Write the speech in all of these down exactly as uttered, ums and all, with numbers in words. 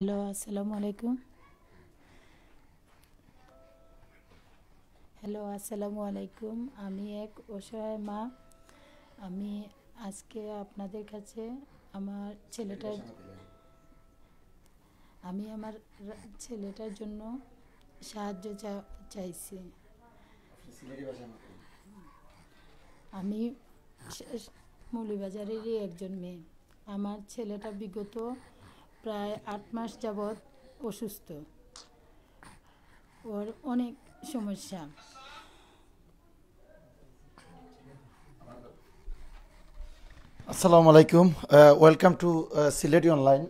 হ্যালো, আসসালামু আলাইকুম। হ্যালো, আসসালামু আলাইকুম। আমি এক অসহায় মা। আমি আজকে আপনাদের কাছে আমার ছেলেটার, আমি আমার রা-, ছেলেটার জন্য সাহায্য চা-, চাইছি। আমি শ-, শ-, মৌলভীবাজারেরই একজন মেয়ে। আমার ছেলেটা বিগত প্রায় আট মাস যাবৎ অসুস্থ। ওর অনেক সমস্যা। আসসালামু আলাইকুম। Welcome to Sylheti Online.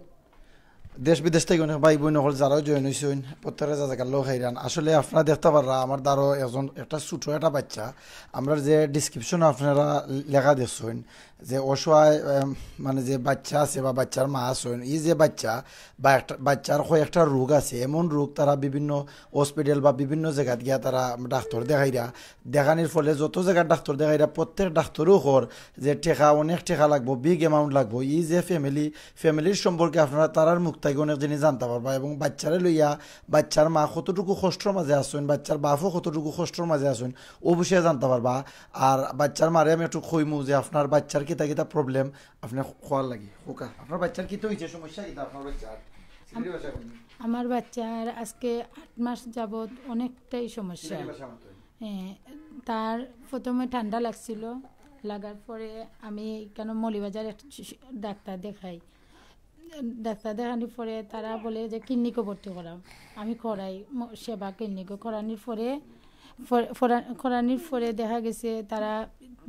দেশ বিদেশ থাকি অনেক ভাই বইন অকল যারাও জয়েন অইছইন, প্রত্যেকরে জাজাকাল্লাহ খাইরান। আসলে আপনারা দেখতা পাররা, আমার দ্বারো একজন একটা ছোট একটা বাচ্চা, আমরা যে ডেসক্রিপশন আপনারা লেখা দেখছইন যে অসহায়, আম, মানে যে বাচ্চা আছে বা বাচ্চার মা আছইন, ই যে বাচ্চা বা একটা বাচ্চার কয়েকটা রোগ আছে, এমন রোগ তারা বিভিন্ন হসপিটাল বা বিভিন্ন জাগাত গিয়া তারা ডাক্তর দেখাইরা, দেখানির ফলে যত জাগার ডাক্তর দেখাইরা, প্রত্যেক ডাক্তরও কর যে টেকা, অনেক টেকা লাগবো, বিগ অ্যামাউন্ট লাগবো। ই যে ফ্যামিলি, ফ্যামিলির সম্পর্কে আপনারা তারার মুখ থাকি অনেক জিনিস জানতা পারবা, এবং বাচ্চারে লইয়া বাচ্চার মা কতটুকু কষ্টর মাঝে আছইন, বাচ্চার বাপও কতটুকু কষ্টর মাঝে আছইন, অউ বিষয়ে জানতা পারবা। আর বাচ্চার মারে আমি একটু কইমু যে আপনার বাচ্চার কিতা কিতা প্রবলেম, আপনে কওয়ার লাগি। ওকা, আপনার বাচ্চার কিতা অইছে, সমস্যা কিতা আপনার বাচ্চার? সিলেটি ভাষা কইন। আমার বাচ্চার আজকে আট মাস যাবৎ অনেকটাই সমস্যা। সিলেটি ভাষা মাতইন। হ্যাঁ, তার প্রথমে ঠান্ডা লাগছিল, লাগার পরে আমি এখানে মৌলভীবাজার একটা শ-, শ-, ডাক্তার দেখাই। ডাক্তার দেখানোর পরে তারা বলে যে ক্লিনিকও ভর্তি করাও। আমি করাই ম-, সেবা ক্লিনিকও করানোর পরে, ফর-, ফরা-, করানোর পরে দেখা গেছে তারা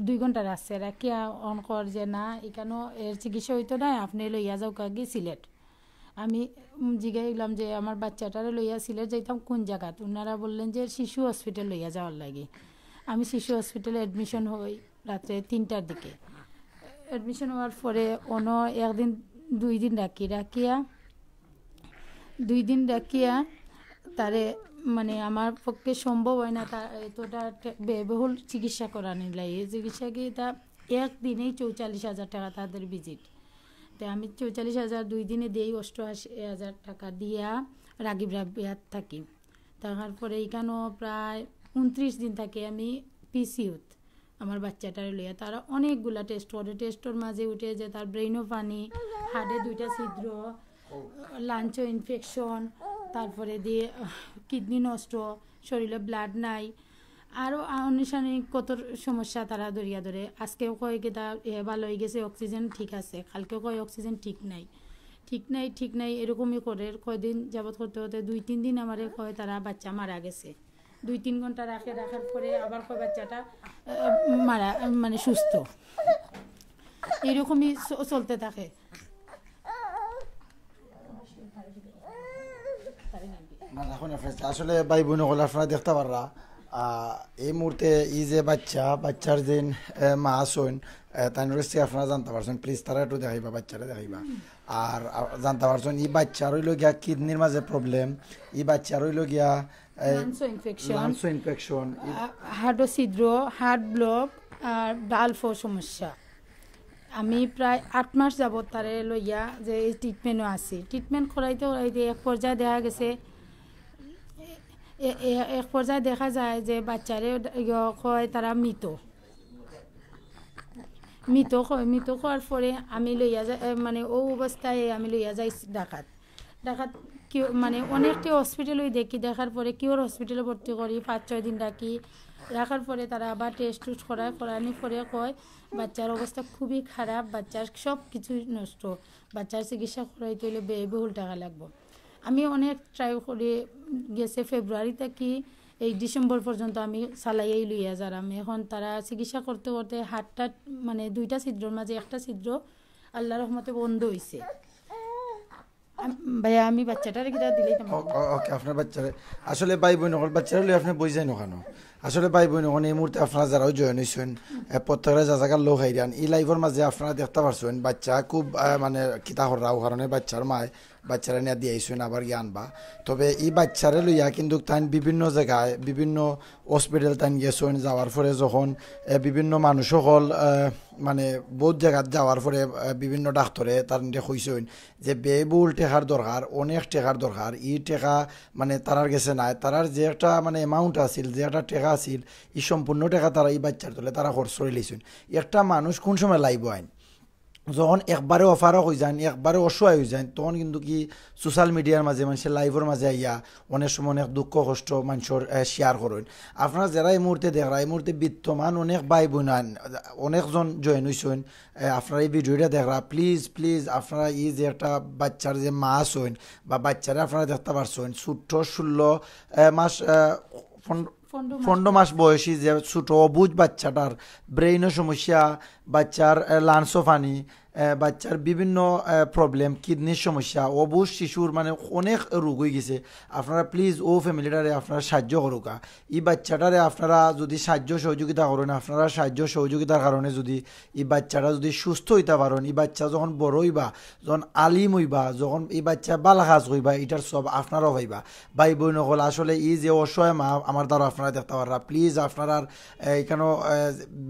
দুই ঘন্টা রাখছে, রাখিয়া অন কর যে না, এখানেও এর চিকিৎসা হইতো না, আপনি লইয়া যাও কাকি সিলেট। আমি, উম, জিগাইলাম যে আমার বাচ্চাটারে লইয়া সিলেট যাইতাম কোন জাগাত? ওনারা বললেন যে শিশু হসপিটাল লইয়া যাওয়ার লাগি। আমি শিশু হসপিটালে অ্যাডমিশন হই রাত্রে তিনটার দিকে। অ্যাডমিশন হওয়ার পরে অনো একদিন, দুই দিন রাখি, রাখিয়া, দুই দিন রাখিয়া তারে, মানে, আমার পক্ষে সম্ভব হয় না তা এতটা টে-, ব্যয়বহুল চিকিৎসা করানি লাগে। এই চিকিৎসা কি তা এক দিনেই চৌচল্লিশ হাজার টাকা তাদের ভিজিট। তে আমি চৌচল্লিশ হাজার দুই দিনে দেই, অষ্টআশি হাজার টাকা দিয়া রাগিব রাবিয়াত থাকি। থাকার পরে এখানেও প্রায় ঊনত্রিশ দিন থাকি আমি পিসিউত আমার বাচ্চাটারে লইয়া। তারা অনেকগুলা টেস্ট করে। টেস্টর মাঝে উঠে যে তার ব্রেইনও পানি, হার্টে দুইটা ছিদ্র, লাংসও ইনফেকশন, তারপরে দিয়ে কিডনি নষ্ট, শরীরে ব্লাড নাই, আরও আনুষঙ্গিক কত সমস্যা তারা ধরিয়া ধরে। আজকেও কয় কিতা, এ, ভালো হয়ে গেছে, অক্সিজেন ঠিক আছে, কালকে কয় অক্সিজেন ঠিক নাই, ঠিক নাই, ঠিক নাই, এরকমই করে কয়দিন যাবত করতে করতে দুই তিন দিন আমারে কয় তারা বাচ্চা মারা গেছে। দুই তিন ঘন্টা রাখে, রাখার পরে আবার কয় বাচ্চাটা, আহ, মারা, মানে, সুস্থ। এরকমই চ-, চলতে থাকে। না, রাখো না, ফেরেশতা। আসলে ভাই বইন অকল আপনারা দেখতা পাররা, আহ, এই মুহূর্তে এই যে বাচ্চা, বাচ্চার যেন, আহ, মা আছইন, আহ, তাইনর কাছ থাকি আপনারা জানতা পারছইন, প্লিজ তারা একটু দেখাইবা, বাচ্চারে দেখাইবা। আর, আহ, জানতা পারছইন, এই বাচ্চার অইলো গিয়া কিডনির মাঝে প্রবলেম, এই বাচ্চার অইলো গিয়া, আহ, লাংসও ইনফেকশন। লাংসও ইনফেকশন, এই আহ, হার্টও ছিদ্র, হার্ট ব্লক আর বাল্বও সমস্যা। আমি প্রায় আট মাস যাবত তারে লইয়া যে এই ট্রিটমেন্টও আছি। ট্রিটমেন্ট করাইতে করাইতে এক পর্যায়ে দেখা গেছে, এ-, এ-, এক পর্যায়ে দেখা যায় যে বাচ্চারে ইয়ো কয় তারা মৃত। মৃত কয়, মৃত কওয়ার পরে আমি লইয়া যা-, এ, মানে, ও অবস্থায় আমি লইয়া যাই ঢাকাত। ঢাকাত কি, মানে, অনেকটি হসপিটালই দেখি, দেখার পরে কিওর হসপিটালে ভর্তি করি, পাঁচ ছয় দিন রাখি। রাখার পরে তারা আবার টেস্ট টুস্ট করায়, করানোর পরে কয় বাচ্চার অবস্থা খুবই খারাপ, বাচ্চার সব কিছু নষ্ট, বাচ্চার চিকিৎসা করাইতে হইলে ব্যয়বহুল টাকা লাগবো। আমি অনেক ট্রাই করি, গেছে ফেব্রুয়ারি থাকি এই ডিসেম্বর পর্যন্ত আমি চালাইয়াই লইয়া যার। আমি এখন তারা চিকিৎসা করতে করতে হার্টটা, মানে, দুইটা ছিদ্রর মাঝে একটা ছিদ্র আল্লাহর রহমতে বন্ধ হইছে। আম-, ভাইয়া, আমি বাচ্চাটারে কিতা দিলেই তো ও-, ও-, ওকে, আপনার বাচ্চারে। আসলে ভাই বইন অকল বাচ্চারে লই আপনে বই যাইন ওখানো। আসলে ভাই বইন অকল এই মুহূর্তে আপনারা যারাও জয়েন হইছেন, এ, প্রত্যেকরে জাজাকাল্লাহ খাইরান। এই লাইভর মাঝে আপনারা দেখতা পারছেন, বাচ্চা খুব, আহ, মানে, কিতা কররা, ও কারণে বাচ্চার মায় বাচ্চারে নিয়া দিয়া আইছইন, আবার গিয়া আনবা। তবে ই বাচ্চারে লইয়া কিন্তুক তাইন বিভিন্ন জাগায়, বিভিন্ন hospital তাইন গেছইন, যাওয়ার পরে যখন, এ, বিভিন্ন মানুষ অকল, এ, মানে, বউত জাগাত যাওয়ার পরে, এ, বিভিন্ন ডাক্তরে তানরে কইছইন যে ব্যয়বহুল টেকার দরকার, অনেক টেকার দরকার। ই টেকা, মানে, তারার গেছে নাই, তারার যে একটা, মানে, amount আছিল, যে একটা টেকা আছিল, ই সম্পূর্ণ টেকা তারা ই বাচ্চার তলে তারা খরচ করি লাইছইন। একটা মানুষ কুন সময় লাইবো আইন? যখন একবারে অপারগ অইযাইন, একবারে অসহায় অইযাইন, তখন কিন্তুক ই social mediaর মাঝে, মানষে liveর মাঝে আইয়া অনেক সময় অনেক দুঃখ কষ্ট মানষর, এ, share করইন। আপনারা যেরা ই মুহূর্তে দেখরা, ই মুহূর্তে বিত্তমান অনেক ভাই বইন আইন, অনেকজন join অইছইন, এ, আপনারা ই videoটা দেখরা, please, please, আপনারা ই যে একটা বাচ্চার যে মা আছইন বা বাচ্চারে আপনারা দেখতা পারছইন, ছোট্ট ষোলো, এ, মাস, এ, পন-, পনেরো মাস। পনেরো মাস বয়সী যে ছোট অবুঝ বাচ্চাটার brainও সমস্যা, বাচ্চার, এ, lungs-ও পানি, এ, বাচ্চার বিভিন্ন, এ, problem, kidneyর সমস্যা, অবুঝ শিশুর মানে অনেক রোগ অইগেছে। আপনারা please ও familyটারে আপনারা সাহায্য করুকা। ই বাচ্চাটারে আপনারা যদি সাহায্য সহযোগিতা করইন, আপনারা সাহায্য সহযোগিতার কারণে যদি ই বাচ্চাটা যদি সুস্থ অইতা পারইন, ই বাচ্চা যখন বড় অইবা, যখন আলিম অইবা, যখন ই বাচ্চা ভালা কাজ করবা, ইটার সওয়াব আপনারাও পাইবা। ভাই বইন অকল, আসলে ই যে অসহায় মা, আমার দ্বারা আপনারা দেখতা পাররা, please আপনারার, এ, ইখানো, এ,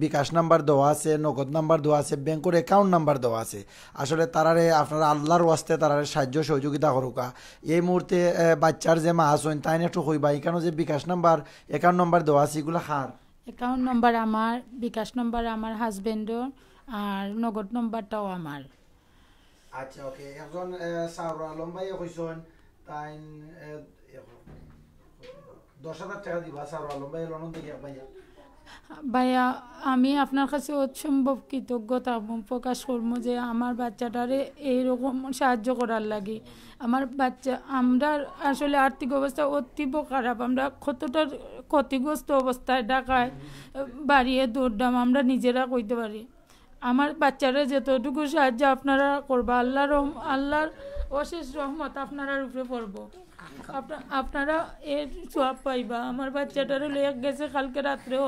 বিকাশ নাম্বার দেওয়া আছে, নগদ নাম্বার দেওয়া আছে, ব্যাংকর account নাম্বার দেওয়া আছে। আসলে তারারে আপনারা আল্লাহর ওয়াস্তে তারারে সাহায্য সহযোগিতা করুকা। এই মুহূর্তে, এ, বাচ্চার যে মা আছইন, তাইন একটু কইবা, ইখানো যে বিকাশ নাম্বার, account নাম্বার দেওয়া আছে, ইগুলা কার? Account নাম্বার আমার, বিকাশ নাম্বার আমার husbandর, আর নগদ নাম্বারটাও আমার। আচ্ছা, ওকে। একজন, এ, সাউরা আলম ভাইয়ে কইছইন, তাইন, এ, দশ হাজার টেকা দিবা, সাউরা আলম ভাইয়ে লন্ডন থাকি এক ভাইয়া। ভাইয়া, আমি আপনার কাছে অসম্ভব কৃতজ্ঞতা প্রকাশ করমু যে আমার বাচ্চাটারে এইরকম সাহায্য করার লাগি। আমার বাচ্চা, আমরা আসলে আর্থিক অবস্থা অতীব খারাপ, আমরা কতটা ক্ষতিগ্রস্ত অবস্থায় ঢাকায় বাড়িয়ে দৌড়াম, আমরা নিজেরা কইতে পারি। আমার বাচ্চারে যতটুকু সাহায্য আপনারা করবা, আল্লাহর রহম-, আল্লাহর অশেষ রহমত আপনারার উপরে পড়বো। আপনা-, আপনারা এর সওয়াব পাইবা। আমার বাচ্চাটারে লইয়া গেছে কালকে রাত্রেও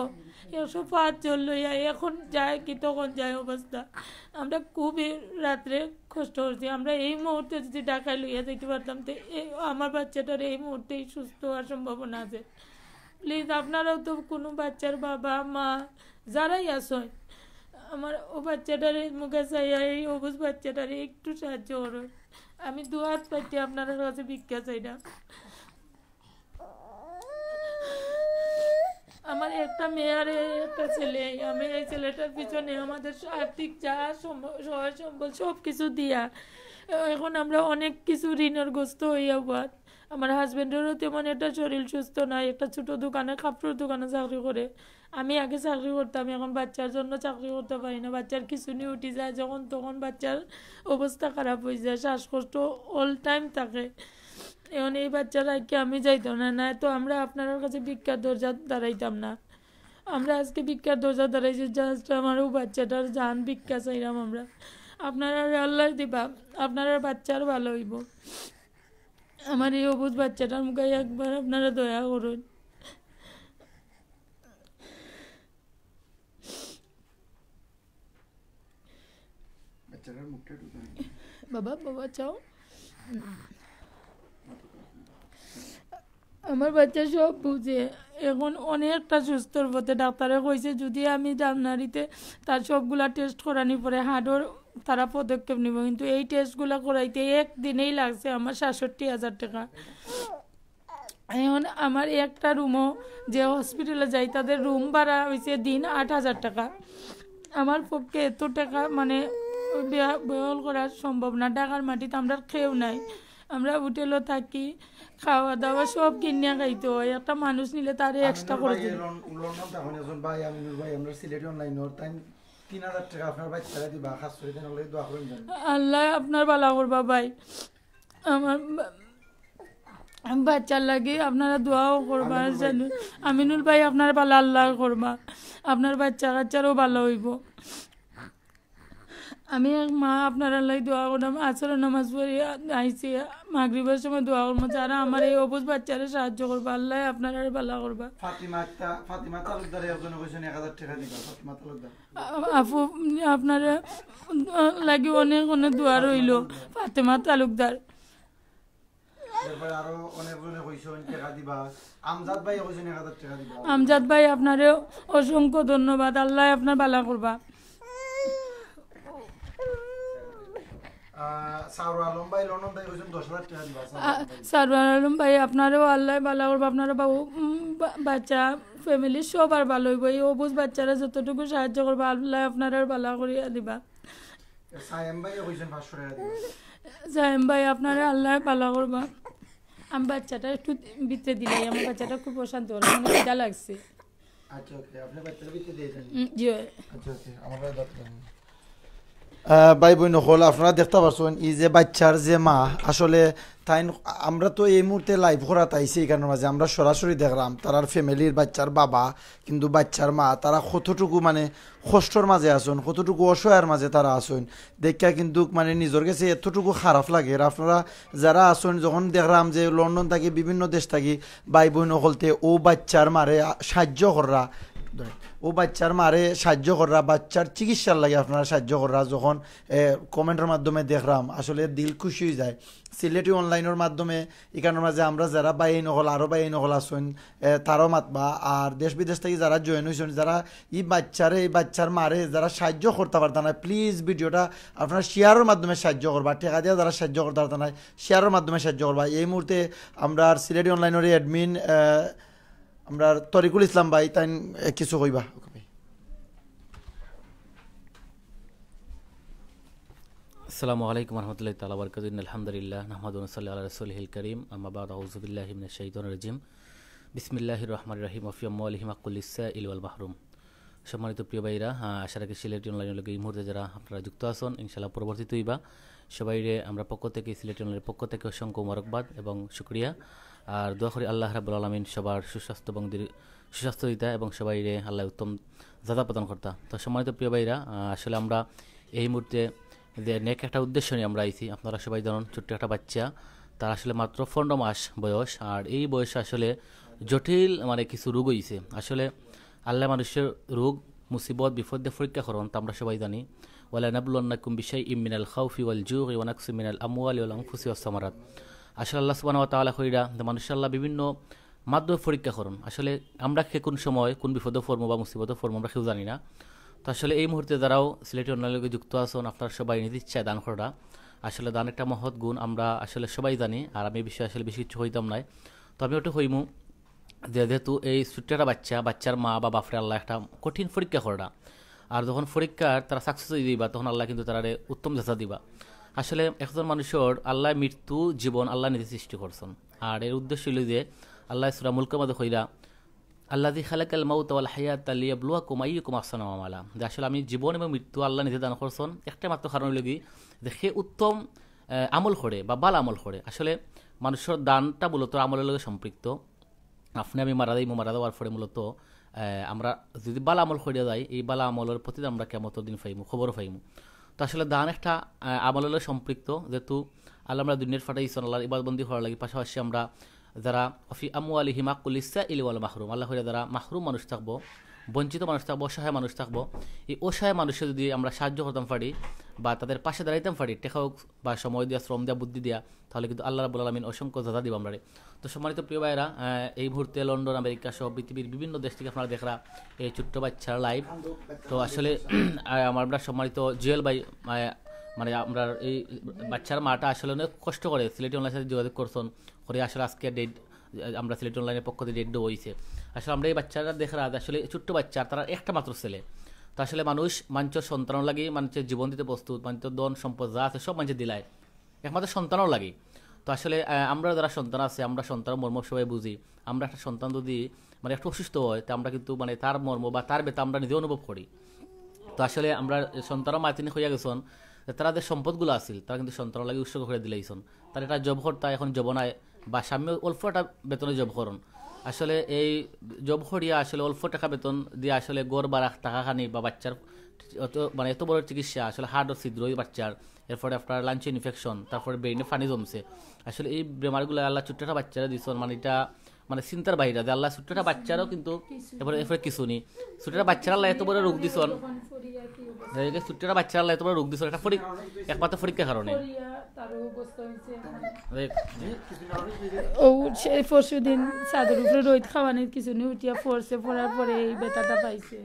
একশো পাঁচ জন লইয়া, এখন যায় কি তখন যায় অবস্থা। আমরা খুবই রাত্রে কষ্ট করছি। আমরা এই মুহূর্তে যদি ঢাকায় লইয়া যাইতে পারতাম, তো এই, আমার বাচ্চাটার এই মুহূর্তেই সুস্থ হওয়ার সম্ভাবনা আছে। প্লিজ, আপনারাও তো কোনো বাচ্চার বাবা মা যারাই আছেন, আমার ও বাচ্চাটারে মুখে চাইয়া, এই অবুঝ বাচ্চাটারে একটু সাহায্য করুন। আমি দু হাত পাতি আপনার কাছে ভিক্ষা চাই না। আমার একটা মেয়ে আর এই একটা ছেলে। আমি এই ছেলেটার পিছনে আমাদের আর্থিক যা সম্ভব, সহায় সম্বল সব কিছু দিয়া এখন আমরা অনেক কিছু ঋণের গ্রস্ত হইয়া উবাদ। আমার হাজবেন্ডেরও তেমন একটা শরীর সুস্থ নাই, একটা ছোট দোকানে, কাপড়ের দোকানে চাকরি করে। আমি আগে চাকরি করতাম, এখন বাচ্চার জন্য চাকরি করতে পারি না। বাচ্চার খিচুনি উঠি যায় যখন তখন, বাচ্চার অবস্থা খারাপ হয়ে যায়, শ্বাসকষ্ট অল টাইম থাকে। এখন এই বাচ্চা রাখিয়া আমি যাইতাম না, না তো আমরা আপনার কাছে ভিক্ষার দরজা দাঁড়াইতাম না। আমরা আজকে ভিক্ষার দরজা দাঁড়াইছি, জাস্ট আমার ও বাচ্চাটার জান ভিক্ষা চাইলাম আমরা। আপনারা আল্লাহ দিবা, আপনার বাচ্চার ভালো হইব। আমার এই অবুঝ বাচ্চাটার মুখে একবার আপনারা দয়া করুন। বাচ্চাটার মুখটা একটু দেখান। বাবা, বাবা, চাও। আমার বাচ্চা সব বুঝে, এখন অনেকটা সুস্থর পথে। ডাক্তারে কইছে যদি আমি জানুয়ারিতে তার সবগুলা টেস্ট করানি পরে হার্টর তারা পদক্ষেপ নিব, কিন্তু এই টেস্টগুলা করাইতে এক দিনেই লাগছে আমার সাতষট্টি হাজার টাকা। এখন আমার একটা রুমও, যে হসপিটালে যাই, তাদের রুম ভাড়া হইছে দিন আট হাজার টাকা। আমার পক্ষে এত টাকা মানে ব্যয়-, ব্যয় করা সম্ভব না। ঢাকার মাটিতে আমরা কেউ নাই, আমরা হোটেলও থাকি, খাওয়া দাওয়া সব কিনিয়া খাইতে হয়। একটা মানুষ নিলে তারে এক্সট্রা আমিনুর করে ভাই দিই। লন-, লন্ডন থাকইন একজন ভাই, আমিনুর ভাই, আমরা সিলেটি অনলাইন ওর তাই তিন হাজার টাকা আপনার ভাই ছেড়ে দিবা, খাস করে দেন, আল্লাহ দোয়া করবেন জানি। আল্লাহ আপনার ভালা করবা ভাই। আমার বা-, বাচ্চার লাগি আপনারা দোয়াও করবা, আমিনুল ভাই। জানি। আমিনুল ভাই আপনার ভালা আল্লাহ করবা, আপনার বাচ্চা কাচ্চারও ভালা হইব। আমি এক মা আপনারার লাগি দোয়া করলাম, আসর নামাজ পড়ি আইছি, মাগরিবের সময় দোয়া করবো, যারা আমার এই অবুঝ বাচ্চারে সাহায্য করবা, আল্লাহ আপনারা ভালা করবা। ফাতিমা আক্তার, ফাতিমা তালুকদারে একজনে কইছেন এক হাজার টাকা দিবা, ফাতিমা তালুকদার। আ-, আপু, আপনারা লাগি অনেক অনেক দোয়া রইল। ফাতেমা তালুকদার, আরো অনেকজনে কইছইন টেকা দিবা। আমজাদ ভাই কইছইন এক হাজার টেকা দিবা। আমজাদ ভাই, আপনারে অসংখ্য ধন্যবাদ। আল্লাহ আপনার বালা করবা। আহ, সারোয়ার আলম ভাই লন্ডন থেকে কইছইন দশ হাজার টেকা দিবা। আ, সারোয়ার আলম ভাই, আপনারেও আল্লাহ বালা করবা। আপনারা বাবু, উম, বা- বাচ্চা, ফ্যামিলি সবার বালা অইবো। এই অবুঝ বাচ্চারা যতটুকু সাহায্য করবা, আল্লাহ আপনারে বালা করিয়া দিবা। সায়েম ভাই কইছইন পাঁচশো টেকা দিবা। সায়েম ভাই, আপনারে আল্লাহ বালা করবা। আমি বাচ্চাটা একটু ভিতরে দিলাই, আমার বাচ্চাটা খুব অশান্ত অইলো, মানে খিদা লাগছে। আচ্ছা, ওকে, আপনি বাচ্চাটা ভিতরে দিয়ে দেন। উম, জি অয়। আচ্ছা, ওকে, আমার কাছে দরকার নেই। আহ, ভাই বইন অকল, আপনারা দেখতা পারছইন, এই যে বাচ্চার যে মা, আসলে তাইন, আমরা তো এই মুহূর্তে লাইভ করাত আইছি, এই কারণর মাঝে আমরা সরাসরি দেখরাম তারার ফ্যামিলির বাচ্চার বাবা, কিন্তু বাচ্চার মা, তারা কতটুকু মানে কষ্টর মাঝে আছইন, কতটুকু অসহায়র মাঝে তারা আছইন, দেখিয়া কিন্তু মানে নিজর গেছে এতটুকু খারাপ লাগে। আর আপনারা যারা আছইন, যখন দেখরাম যে লন্ডন থাকি, বিভিন্ন দেশ থাকি ভাই বইন অকলতে ও বাচ্চার মারে আ- সাহায্য কররা, ও বাচ্চার মারে সাহায্য কররা, বাচ্চার চিকিৎসার লাগি আপনারা সাহায্য কররা, যখন কমেন্টর মাধ্যমে দেখরাম, আসলে দিল খুশি অই যায়। সিলেটি অনলাইনর মাধ্যমে ইখানর মাঝে আমরা যারা ভাই বইন অকল, আরো ভাই বইন অকল আছইন, এ, তারাও মাতবা। আর দেশ বিদেশ থাকি যারা জয়েন অইছইন, যারা এই বাচ্চারে, এই বাচ্চার মারে যারা সাহায্য করতা পারতা নায়, প্লিজ ভিডিওটা আপনারা শেয়ারর মাধ্যমে সাহায্য করবা। টেকা দিয়া যারা সাহায্য করতা পারতা নায়, শেয়ারর মাধ্যমে সাহায্য করবা। এই মুহূর্তে আমরার সিলেটি অনলাইনর অ্যাডমিন, আহ, আমরার তরিকুল ইসলাম ভাই, তাইন, আহ, কিছু কইবা। ওকে ভাই। السلام عليكم ورحمة الله تعالى وبركاته. إن الحمد لله نحمده ونصلي على رسوله الكريم. أما بعد، أعوذ بالله من الشيطان الرجيم. بسم الله الرحمن الرحيم. وفي أموالهم حق للسائل والمحروم. সম্মানিত প্রিয় ভাইরা, আহ, আশা রাখি সিলেটি অনলাইনর লগে এই মুহূর্তে যারা আপনারা যুক্ত আছইন, ইনশাআল্লাহ পরবর্তীতে অইবা। সবাইরে আমরার পক্ষ থাকি, সিলেটি অনলাইনর পক্ষ থাকি অসংখ্য মোবারকবাদ এবং শুকরিয়া। আর দোয়া করি আল্লাহ রাব্বুল আলামিন সবার সুস্বাস্থ্য এবং দীর্ঘ-, সুস্বাস্থ্য দিতা এবং সবাইরে আল্লাহ উত্তম জাযা প্রদান করতা। তো সম্মানিত প্রিয় ভাইরা, আহ, আসলে আমরা এই মুহূর্তে যে নেক একটা উদ্দেশ্য নিয়া আমরা আইছি, আপনারা সবাই জানইন, ছোট্ট একটা বাচ্চা, তার আসলে মাত্র পনেরো মাস বয়স। আর এই বয়সে আসলে জটিল মানে কিছু রোগ অইছে। আসলে আল্লাহ মানুষর রোগ, মুসিবত, বিপদ দিয়া পরীক্ষা করইন, তা আমরা সবাই জানি। ولنبلونكم بشيء من الخوف والجوع ونقص من الأموال والأنفس والثمرات. আসলে আল্লাহ সুবহানাহু ওয়া তাআলা কইরা যে মানুষরে আল্লাহ বিভিন্ন মাধ্যমে পরীক্ষা করইন। আসলে আমরা কে কোন সময় কোন বিপদো পড়মু বা মুসিবতো পড়মু, আমরা কেউ জানি না। তো আসলে এই মুহূর্তে যারাও সিলেটি অনলাইনর লগে যুক্ত আছইন, আপনারা সবাই নিজ ইচ্ছায় দান কররা। আসলে দান একটা মহৎ গুণ, আমরা আসলে সবাই জানি। আর আমি এই বিষয়ে আসলে বেশি কিছু কইতাম নায়। তো আমি ওটা কইমু যে যেহেতু এই ছোট্ট একটা বাচ্চা, বাচ্চার মা বা বাপরে আল্লাহ একটা কঠিন পরীক্ষা কররা। আর যখন পরীক্ষার তারা সাকসেস অই যাইবা, তখন আল্লাহ কিন্তু তারারে উত্তম জাযা দিবা। আসলে একজন মানুষর আল্লাহ মৃত্যু, জীবন আল্লাহ নিজে সৃষ্টি করছইন। আর এর উদ্দেশ্য অইলো যে আল্লাহ সূরা মুলকর মাঝে কইরা, "আল্লাযী খালাকাল মাউতা ওয়াল হায়াতা লিয়াবলুয়াকুম আইয়ুকুম আহসানু আমালা।" যে আসলে আমি জীবন এবং মৃত্যু আল্লাহ নিজে দান করছইন, একটা মাত্র কারণ অইলো কি, যে কে উত্তম, আহ, আমল করে বা ভালা আমল করে। আসলে মানুষর দানটা মূলত আমলর লগে সম্পৃক্ত। আপনে আমি মারা যাইমু, মারা যাওয়ার পরে মূলত, আহ, আমরা যদি ভালা আমল করিয়া যাই, এই ভালা আমলর প্রতিদান আমরা কিয়ামতর দিন পাইমু, কবরো পাইমু। তো আসলে দান একটা, আহ, আমলর লগে সম্পৃক্ত, যেহেতু আল্লাহ আমরা দুনিয়াত পাঠাইছইন আল্লাহর ইবাদত বন্দি করার লাগি, পাশাপাশি আমরা যারা وفي أموالهم حق للسائل والمحروم, আল্লাহ কইরা যারা মাহরুম মানুষ থাকবো, বঞ্চিত মানুষ থাকবো, অসহায় মানুষ থাকবো, এই অসহায় মানুষরে যদি আমরা সাহায্য করতাম পারি বা তাদের পাশে দাঁড়াইতাম পারি, টেকা হোক বা সময় দিয়া, শ্রম দিয়া, বুদ্ধি দিয়া, তাহলে কিন্তু আল্লাহ রাব্বুল আলামিন অসংখ্য জাযা দিবা আমরারে। তো সম্মানিত প্রিয় ভাইরা, আহ, এই মুহূর্তে লন্ডন, আমেরিকা সহ পৃথিবীর বিভিন্ন দেশ থাকি আপনারা দেখরা এই ছোট্ট বাচ্চার লাইভ। তো আসলে, আহ, আমার আমরা সম্মানিত জুয়েল ভাই, আহ, মানে আমরা এই বাচ্চার মাটা আসলে অনেক কষ্ট করে সিলেটি অনলাইন সাথে যোগাযোগ করছইন, করে আসলে আজকে ডেট, আমরা সিলেটি অনলাইনর পক্ষ থাকি ডেট দেওয়া অইছে। আসলে আমরা এই বাচ্চারা দেখরা যে আসলে ছোট্ট বাচ্চা, তারার একটা মাত্র ছেলে। তো আসলে মানুষ মানষর সন্তানর লাগি মানষর জীবন দিতে প্রস্তুত, মানষর ধন সম্পদ যা আছে সব মানষে দিলায়, একমাত্র সন্তানর লাগি। তো আসলে, আহ, আমরা যারা সন্তান আছে, আমরা সন্তানর মর্ম সবাই বুঝি। আমরা একটা সন্তান যদি মানে একটু অসুস্থ হয়, তা আমরা কিন্তু মানে তার মর্ম বা তার ব্যথা আমরা নিজে অনুভব করি। তো আসলে আমরা সন্তানর মাতিনি কইয়া গেছইন যে তারা যে সম্পদগুলা আছিল, তারা কিন্তু সন্তানর লাগি উৎসর্গ করিয়া দিলাইছইন। তারা একটা জব করতা, এখন জব নাই, বা স্বামী অল্প একটা বেতনে জব করইন। আসলে এই জব করিয়া আসলে অল্প টেকা বেতন দিয়া আসলে ঘর ভাড়া, টাকা খানি বা বাচ্চার অত, মানে এত বড় চিকিৎসা, আসলে হার্টর ছিদ্র অই বাচ্চার, এরপরে আপনার লাংসে ইনফেকশন, তারপরে ব্রেইনে পানি জমছে। আসলে এই বেমারগুলা আল্লাহ ছোট্ট একটা বাচ্চারে দিছইন, মানে এটা মানে চিন্তার বাইরে যে আল্লাহ ছোট্ট একটা বাচ্চারও কিন্তু এরপরে, এরপরে কিছু নেই। ছোট্ট একটা বাচ্চার আল্লাহ এত বড় রোগ দিছইন, যে এই যে ছোট্ট একটা বাচ্চার আল্লাহ এত বড় রোগ দিছইন, একটা পরি-, একমাত্র পরীক্ষার কারণে। তারও অবস্থা হয়েছে। ও সে পরশু দিন ছাদের উপরে রোদ খাওয়ানি কিছু নিয়ে উঠিয়া পড়ছে, পড়ার পরে এই ব্যথাটা পাইছে।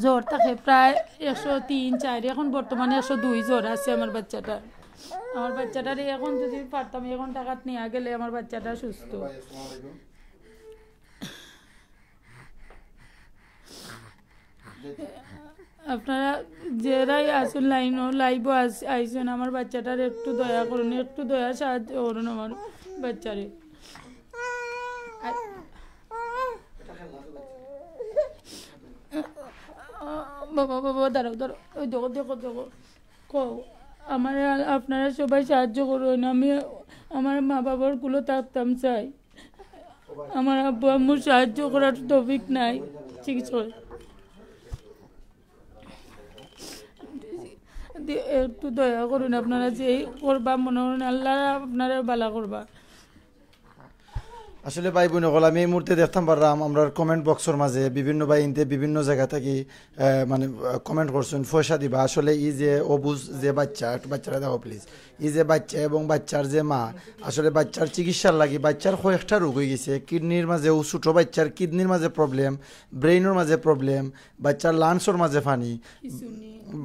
জ্বর থাকে প্রায় একশো তিন চার, এখন বর্তমানে একশো দুই জ্বর আছে আমার বাচ্চাটা। আমার বাচ্চাটারে এখন যদি পারতাম, এখন ঢাকাত নিয়ে গেলে আমার বাচ্চাটা সুস্থ। আপনারা যেরাই আসুন লাইনও, লাইভও আস-, আইসুন, আমার বাচ্চাটার একটু দয়া করুন, একটু দয়া সাহায্য করুন আমার বাচ্চারে। আর বাবা, বাবা, দাঁড়াও, দাঁড়াও, ওই দেখো, দেখো, দেখো, কও, আমার, আপনারা সবাই সাহায্য করুন, আমি আমার মা বাবার কুলো থাকতাম চাই। আমার আব্বু আম্মুর সাহায্য করার তৌফিক নাই চিকিৎসা করে। দি-, একটু দয়া করুন আপনারা, যে করবা মনে করুন আল্লাহ আপনারা ভালা করবা। আসলে ভাই বোন অকল, আমি এই মুহূর্তে দেখতাম পারলাম আমরা কমেন্ট বক্সর মাঝে বিভিন্ন ভাইয়াইন্তে বিভিন্ন জায়গা থাকি, আহ, মানে, আহ, কমেন্ট করছইন, পয়সা দিবা। আসলে এই যে অবুঝ যে বাচ্চা, একটু বাচ্চারা দেখো প্লিজ, এই যে বাচ্চা এবং বাচ্চার যে মা, আসলে বাচ্চার চিকিৎসার লাগি বাচ্চার কয়েকটা রোগ হয়ে গেছে, কিডনির মাঝে, ও ছোটো বাচ্চার কিডনির মাঝে প্রবলেম, ব্রেইনর মাঝে প্রবলেম, বাচ্চার লাংসর মাঝে পানি,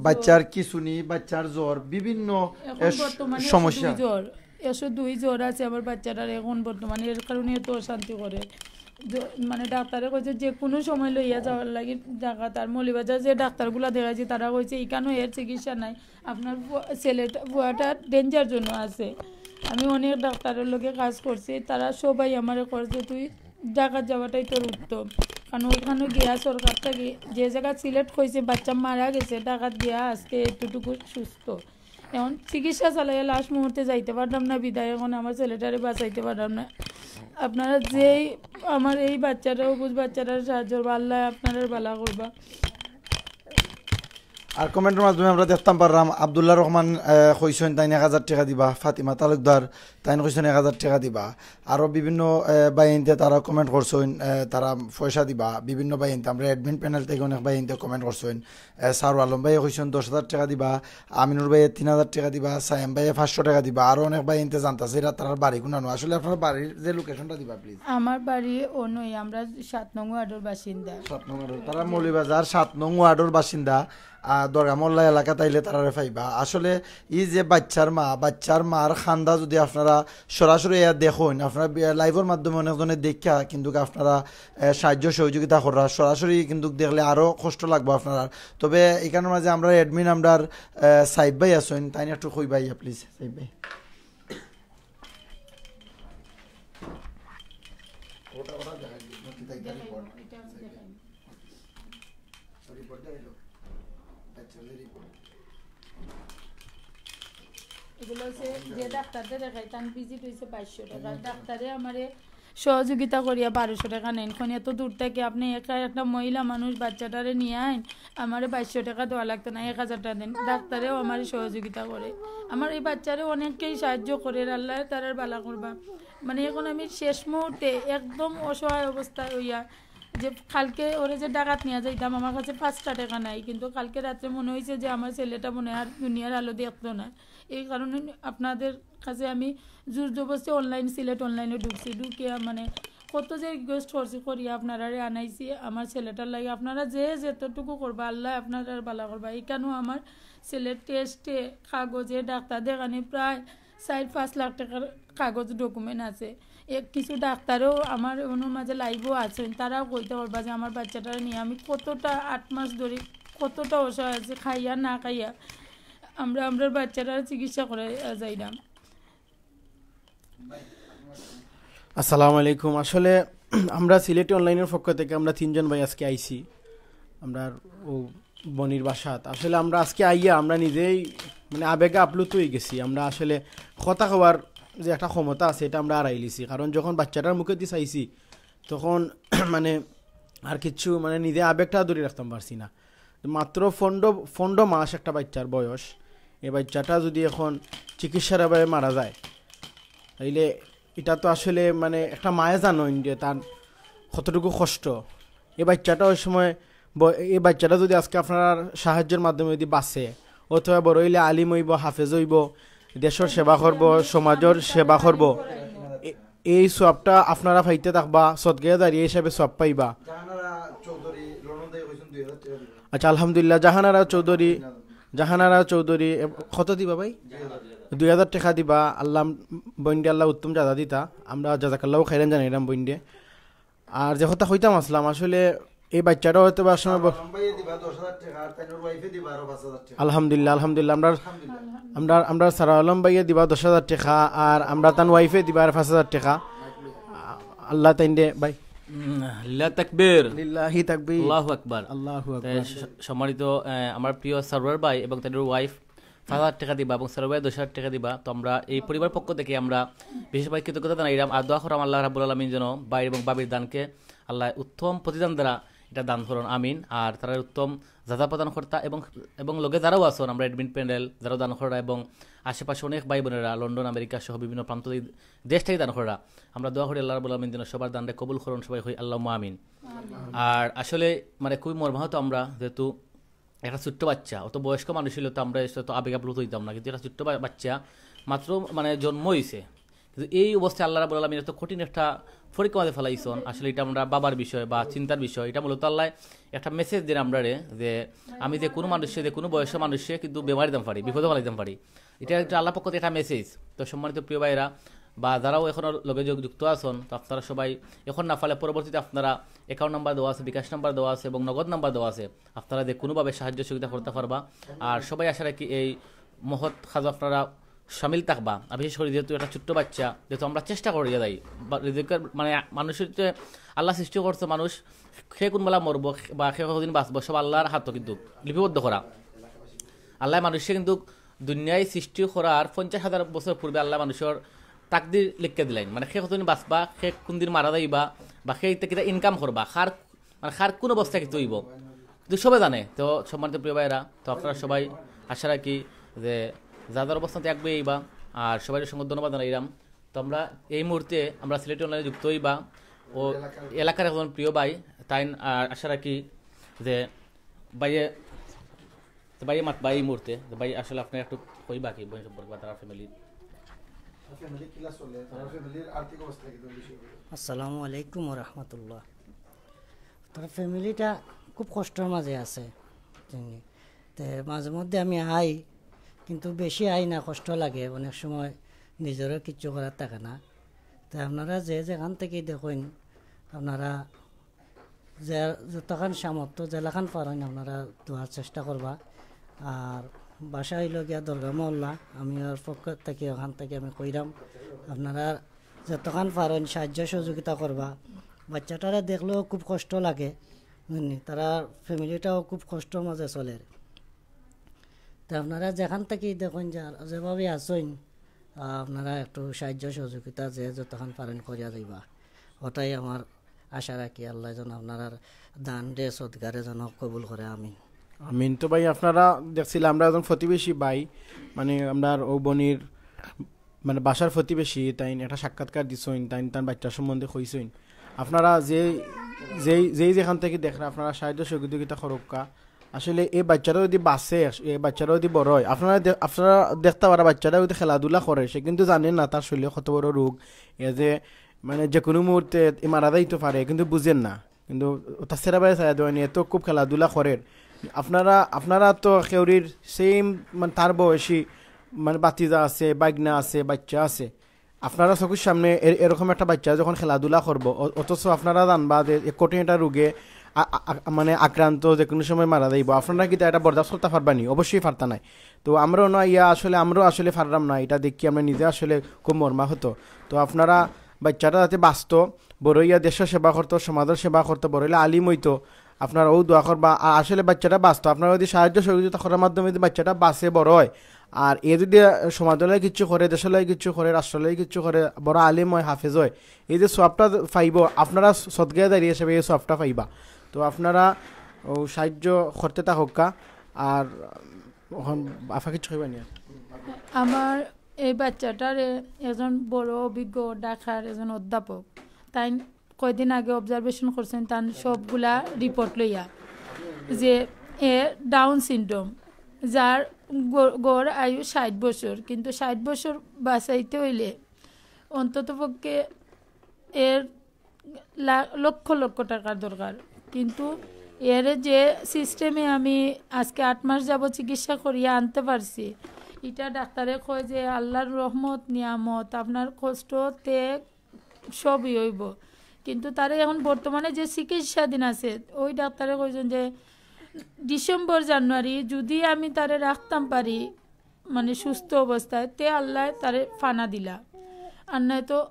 বাচ্চার কিসুনি, বাচ্চার জ্বর, বিভিন্ন, এখন এ, স-, বর্তমানে সমস্যা। দুই জ্বর, একশো দুই জ্বর আছে আমার বাচ্চাটার এখন বর্তমানে, এর কারণে এত অশান্তি করে। জ-, মানে ডাক্তারে কইছে যে কোনো সময় লইয়া যাওয়ার লাগি ঢাকা। তার মৌলভীবাজার যে ডাক্তারগুলা দেখাইছে তারা কইছে এখানেও এর চিকিৎসা নাই, আপনার ফু-, ছেলেটা, ফুয়াটা ডেঞ্জার জন্য আছে। আমি অনেক ডাক্তারের লগে কাজ করছি, তারা সবাই আমারে কইছে তুই ঢাকাত যাওয়াটাই তোর উত্তম, কারণ ওইখানে গিয়া সরকার থেকে যে জায়গা সিলেট হয়েছে বাচ্চা মারা গেছে, ঢাকাত গিয়া আজকে এতটুকু সুস্থ। এখন চিকিৎসা চালাইয়া লাস্ট মুহূর্তে যাইতে পারলাম না, বিদায় এখন আমার ছেলেটারে বাঁচাইতে পারলাম না। আপনারা যেই আমার এই বাচ্চাটা, অবুঝ বাচ্চাটার সাহায্য করবা, আল্লাহ আপনারা ভালা করবা। আর কমেন্টর মাধ্যমে আমরা দেখতাম পারলাম আব্দুল্লাহ রহমান, আহ, কইছইন তাইন এক হাজার টেকা দিবা, ফাতিমা তালুকদার তাইন কইছইন এক হাজার টেকা দিবা, আরও বিভিন্ন, আহ, ভাইয়াইন্তে তারা কমেন্ট করছইন, আহ, তারা পয়সা দিবা, বিভিন্ন ভাইয়াইন্তে আমরা অ্যাডমিন প্যানেল থেকে অনেক ভাইয়াইন্তে কমেন্ট করছইন। এ, সারু আলম ভাইয়ে কইছইন দশ হাজার টেকা দিবা, আমিনুর ভাইয়ে তিন হাজার টেকা দিবা, সায়েম ভাইয়ে পাঁচশো টেকা দিবা, আরো অনেক ভাইয়াইন্তে জানতাছে এরা তারার বাড়ি কুনানো। আসলে আপনার বাড়ির যে লোকেশনটা দিবা প্লিজ। আমার বাড়ি অনই, আমরা সাত নং ওয়ার্ডর বাসিন্দা। সাত নং ওয়ার্ডর, তারা মৌলভীবাজার সাত নং ওয়ার্ডর বাসিন্দা। আহ, দরগা মোল্লা এলাকাত আইলে তারারে পাইবা। আসলে এই যে বাচ্চার মা, বাচ্চার মার কান্দা যদি আপনারা সরাসরি ইয়া দেখইন, আপনারা বি-, লাইভর মাধ্যমে অনেকজনে দেখা কিন্তু আপনারা, আহ, সাহায্য সহযোগিতা কররা, সরাসরি কিন্তু দেখলে আরো কষ্ট লাগবো আপনারা। তবে এখানর মাঝে আমরা অ্যাডমিন আমরার, আহ, সাইব ভাই আছইন, তাইন একটু কইবা ইয়া প্লিজ সাইব ভাই। এগুলো হচ্ছে যে ডাক্তারদের দেখাই, তার ভিজিট হয়েছে বাইশশো টাকা। ডাক্তারে আমারে সহযোগিতা করিয়া বারোশো টাকা নেন। এখন এত দূর থেকে আপনি একা একটা মহিলা মানুষ বাচ্চাটারে নিয়ে আইন, আমারে বাইশশো টাকা দেওয়া লাগতো না, এক হাজার টাকা দেন। ডাক্তারেও আমারে সহযোগিতা করে, আমার এই বাচ্চারে অনেকেই সাহায্য করে, আল্লাহ তারার বালা করবা। মানে এখন আমি শেষ মুহূর্তে একদম অসহায় অবস্থায় হইয়া যে কালকে ওরে যে ডাকাত নিয়ে যাইতাম, আমার কাছে পাঁচটা টাকা নাই, কিন্তু কালকে রাত্রে মনে হয়েছে যে আমার ছেলেটা মনে হয় আর দুনিয়ার আলো দেখতো না। এই কারণে আপনাদের কাছে আমি জোর জবরদস্তি অনলাইন, সিলেট অনলাইনে ঢুকছি, ঢুকিয়া মানে কত যে রিকোয়েস্ট করছি, করিয়া আপনারারে আনাইছি আমার ছেলেটার লাগি। আপনারা যে যতটুকু করবা, আল্লাহ আপনারার বালা করবা। এখানেও আমার ছেলের টেস্টে কাগজে ডাক্তার দেখানি প্রায় চার পাঁচ লাখ টাকার কাগজ ডকুমেন্ট আছে। এক কিছু ডাক্তারও আমার ওনার মাঝে লাইভও আছেন, তারাও কইতে পারবা যে আমার বাচ্চাটা নিয়ে আমি কতটা আট মাস ধরে কতটা অসহায় আছি, খাইয়া না খাইয়া আমরা আমরার বাচ্চাটার চিকিৎসা করে যাইলাম। আসসালামু আলাইকুম। আসলে আমরা সিলেটি অনলাইনের পক্ষ থেকে আমরা তিনজন ভাই আজকে আইছি, আমরা ও বনির বাসাত। আসলে আমরা আজকে আইয়া আমরা নিজেই মানে আবেগে আপ্লুত হয়ে গেছি। আমরা আসলে কথা কওয়ার যে একটা ক্ষমতা আছে, এটা আমরা আড়াইলিছি। কারণ যখন বাচ্চাটার মুখেদি চাইছি, তখন মানে আর কিচ্ছু, মানে নিজে আবেগটা ধরে রাখতাম পারছি না। মাত্র পনেরো, পনেরো মাস একটা বাচ্চার বয়স, এই বাচ্চাটা যদি এখন চিকিৎসার অভাবে মারা যায়, তাইলে এটা তো আসলে মানে একটা মায়ে জানইন যে তার কতটুকু কষ্ট। এই বাচ্চাটা ওই সময় ব-, এই বাচ্চাটা যদি আজকে আপনার সাহায্যের মাধ্যমে যদি বাঁচে, অথবা বড় অইলে আলিম অইবো, হাফেজ অইবো, দেশর সেবা করবো, সমাজর সেবা করবো। এ-, এই সওয়াবটা আপনারা পাইতে থাকবা, সদকায়ে জারিয়া হিসাবে সওয়াব পাইবা। জাহানারা চৌধুরী লন্ডন থাকি কইছইন দুই হাজার টেকা দিবা। আচ্ছা, আলহামদুলিল্লাহ, জাহানারা চৌধুরী, জাহানারা চৌধুরী, এ, কত দিবা ভাই? দুই হাজার টেকা দিবা। আল্লাহ, বইনরে আল্লাহ উত্তম জাযা দিতা। আমরা জাযাকাল্লাহু খাইরান জানাইরাম বইনরে। আর যে কথা কইতাম আছলাম, আসলে এই বাচ্চাটা হয়তো বা সময় ব- লন্ডন ভাইয়ে দিবা দশ হাজার টেকা, আর তাইনর ওয়াইফে দিবা আরো পাঁচ হাজার টেকা। আলহামদুলিল্লাহ, আলহামদুলিল্লাহ। আমরা, আলহামদুলিল্লাহ। আমরা, আমরা সারা আলম ভাইয়ে দিবা দশ হাজার টেকা, আর আমরা তান ওয়াইফে দিবা আর পাঁচ হাজার টেকা। আল্লাহ তাইনরে ভাই। উম, লিল্লাহি তাকবীর। লিল্লাহি তাকবীর। আল্লাহু আকবার। আল্লাহু আকবার। এ, স-, সম্মানিত, এ, আমার প্রিয় সরওয়ার ভাই এবং তাদের ওয়াইফ পাঁচ হাজার টেকা দিবা এবং সরওয়ার ভাই দশ হাজার টেকা দিবা। তো আমরা এই পরিবার পক্ষ থেকে আমরা বিশেষভাবে কৃতজ্ঞতা জানাইলাম। আর দোয়া করলাম আল্লাহ রাব্বুল আলামিন যেন ভাই এবং ভাবির দানকে আল্লাহ উত্তম প্রতিদান দ্বারা এটা দান করুন, আমিন। আর তারা উত্তম জাযা প্রদান কর্তা এবং, এবং লগে যারাও আছেন, আমরা অ্যাডমিন প্যানেল, যারাও দান করা এবং আশেপাশে অনেক ভাই বোনেরা লন্ডন, আমেরিকা সহ বিভিন্ন প্রান্ত দে-, দেশ থেকে দান করা, আমরা দোয়া করি আল্লাহ রাব্বুল আলামিন যেন সবার দানরে কবুল করুন, সবাই কই আল্লাহুম্মা আমিন। আর আসলে মানে খুবই মর্মাহত আমরা, যেহেতু একটা ছোট্ট বাচ্চা, অত বয়স্ক মানুষ হইলে তো আমরা এসে তো আবেগ আপ্লুত হইতাম না, কিন্তু একটা ছোট্ট বা-, বাচ্চা মাত্র মানে জন্ম হইছে, কিন্তু এই অবস্থায় আল্লাহ রাব্বুল আলামিন এত কঠিন একটা পরীক্ষা মাঝে ফেলাইছন। আসলে এটা আমরা বাবার বিষয় বা চিন্তার বিষয়, এটা মূলত আল্লাহ একটা মেসেজ দেন আমরারে যে আমি যে কোনো মানুষে, যে কোনো বয়সের মানুষে কিন্তু বেমারি দিতাম পারি, বিপদে ফেলাইতাম পারি। এটা একটা আল্লাহর পক্ষ থেকে একটা মেসেজ। তো সম্মানিত প্রিয় ভাইরা বা যারাও এখনো লগে যোগ-, যুক্ত আছেন, তো আপনারা সবাই এখন না পারলে পরবর্তীতে আপনারা অ্যাকাউন্ট নাম্বার দেওয়া আছে, বিকাশ নাম্বার দেওয়া আছে এবং নগদ নাম্বার দেওয়া আছে। আপনারা যে কোনোভাবে সাহায্য সহযোগিতা করতে পারবা। আর সবাই আশা রাখি এই মহৎ কাজে আপনারা সামিল থাকবা। আর বিশেষ করে যেহেতু একটা ছোট্ট বাচ্চা, যেহেতু আমরা চেষ্টা করিয়া যাই, বা রিজিকের মানে মানুষের যে আল্লাহ সৃষ্টি করছে মানুষ, কে কোন বেলা মরবো বা কে কতদিন বাঁচবো, সব আল্লাহর হাতো কিন্তু লিপিবদ্ধ করা। আল্লাহ মানুষে কিন্তু দুনিয়ায় সৃষ্টি করার পঞ্চাশ হাজার বছর পূর্বে আল্লাহ মানুষের তাকদির লিখিয়া দিলাইন, মানে কে কতদিন বাঁচবা, কে কোন দিন মারা যাইবা, বা কে ইতা কিতা ইনকাম করবা, কার মানে কার কোন অবস্থা কিতা হইব, কিন্তু সবে জানে। তো সম্মানিত প্রিয় ভাইরা, তো আপনারা সবাই আশা রাখি যে যার যার অবস্থাতে এক বই আইবা। আর সবাই অসংখ্য ধন্যবাদ জানাইলাম। তো আমরা এই মুহূর্তে আমরা সিলেটি অনলাইনে যুক্ত হইবা ও এলাকার একজন প্রিয় ভাই, তাই আশা রাখি যে ভাইয়ে, তো ভাইয়ে মাত ভাই এই মুহূর্তে, তো ভাই আসলে আপনি একটু কইবা কি বোন সম্পর্কে বা তার ফ্যামিলি? ফ্যামিলি কিলা চলে, তার ফ্যামিলির আর্থিক অবস্থা কি তুমি বিষয়ে বলো? আসসালামু আলাইকুম ওয়া রাহমাতুল্লাহ। তার ফ্যামিলিটা খুব কষ্টর মাঝে আছে, বুঝছইন নি? তে মাঝে মধ্যে আমি আই, কিন্তু বেশি আই না, কষ্ট লাগে, অনেক সময় নিজেরও কিচ্ছু করার থাকে না। তে আপনারা যে যেখান থেকে দেখইন, আপনারা যে যতখান সামর্থ্য, যেলাখান পারইন, আপনারা দেওয়ার চেষ্টা করবা। আর বাসা হইল গিয়া দরগা মহল্লা, আমি ওর পক্ষ থেকে, ওখান থেকে আমি কইরাম, আপনারা যতখান পারইন সাহায্য সহযোগিতা করবা। বাচ্চাটারে দেখলেও খুব কষ্ট লাগে, বুঝছইন নি? তারা ফ্যামিলিটাও খুব কষ্টর মাঝে চলের। তো আপনারা যেখান থেকে দেখইন, যার যেভাবে আছইন, আপনারা একটু সাহায্য সহযোগিতা যে যতখান পারইন করিয়া যাইবা, ওটাই আমার আশা রাখি। আল্লাহ যেন আপনারার দানরে সদকারে যেন কবুল করে, আমিন। আমিন। তো ভাই, আপনারা দেখছিলা, আমরা একজন প্রতিবেশী ভাই, মানে আমরার ও বনির মানে বাসার প্রতিবেশী, তাইন একটা সাক্ষাৎকার দিছইন, তাইন তান বাচ্চা সম্বন্ধে কইছইন। আপনারা যে, যেই, যেই যেখান থেকে দেখরা, আপনারা সাহায্য সহযোগিতা করউক্কা। আসলে এই বাচ্চাটা যদি বাঁচে, এই বাচ্চাটা যদি বড় হয়, আপনারা দে-, আপনারা দেখতা পারা বাচ্চাটা যদি খেলাধুলা করে, সে কিন্তু জানে না তার শরীরে কত বড় রোগ। এ যে মানে যে কোনো মুহূর্তে এ মারা যাইতে পারে, কিন্তু বুঝেন না। কিন্তু তার ছেড়া বাড়ি ছাড়া দেওয়া নিয়ে তো খুব খেলাধুলা করের। আপনারা, আপনারা তো কেউরির সেম, মানে তার বয়সী, মানে ভাতিজা আছে, ভাগনা আছে, বাচ্চা আছে। আপনারা চকুর সামনে এ-, এরকম একটা বাচ্চা যখন খেলাধুলা করবো, অ-, অথচ আপনারা জানবা যে এ কঠিন একটা রোগে আ-, আ-, আ-, মানে আক্রান্ত, যে কোনো সময় মারা যাইবো। আপনারা কিতা এটা বরদাস্ত করতা পারবা নি? অবশ্যই পারতা নায়। তো আমরাও না ইয়া আসলে, আমরাও আসলে পারলাম না, এটা দেখি আমরা নিজে আসলে খুব মর্মাহত। তো আপনারা বাচ্চাটা যাতে বাঁচতো, বড় ইয়া দেশর সেবা করতো, সমাজর সেবা করতো, বড় হইলে আলিম হইতো, আপনারা ও দোয়া করবা। আর আসলে বাচ্চাটা বাঁচতো, আপনারা যদি সাহায্য সহযোগিতা করার মাধ্যমে যদি বাচ্চাটা বাঁচে, বড় হয়, আর এ যদি সমাজর লাগি কিছু করে, দেশর লাগি কিছু করে, রাষ্ট্রর লাগি কিছু করে, বড় আলিম হয়, হাফেজ হয়, এই যে সওয়াবটা পাইবো, আপনারা সদকায়ে জারিয়া হিসাবে এই সওয়াবটা পাইবা। তো আপনারা ও সাহায্য করতে থাকউক্কা। আর এখন আফা কিছু কইবা নি? আমার এই বাচ্চাটারে একজন বড় অভিজ্ঞ ঢাকার একজন অধ্যাপক, তাইন কয়দিন আগে অবজারভেশন করছইন, তান সবগুলা রিপোর্ট লইয়া, যে এ ডাউন সিনড্রোম, যার গ- গড় আয়ু ষাট বছর, কিন্তু ষাট বছর বাঁচাইতে অইলে অন্তত পক্ষে এর লা- লক্ষ লক্ষ টাকার দরকার। কিন্তু এর যে সিস্টেমে আমি আজকে আট মাস যাবত চিকিৎসা করিয়া আনতে পারছি, ইটা ডাক্তারে কয় যে আল্লাহর রহমত, নিয়ামত, আপনার কষ্ট, ত্যাগ সবই অইবো। কিন্তু তারে এখন বর্তমানে যে চিকিৎসাধীন আছে, ওই ডাক্তারে কইছেন যে ডিসেম্বর জানুয়ারি যদি আমি তারে রাখতাম পারি, মানে সুস্থ অবস্থায়, তে আল্লাহ তারে ফানা দিলা, আর নয়তো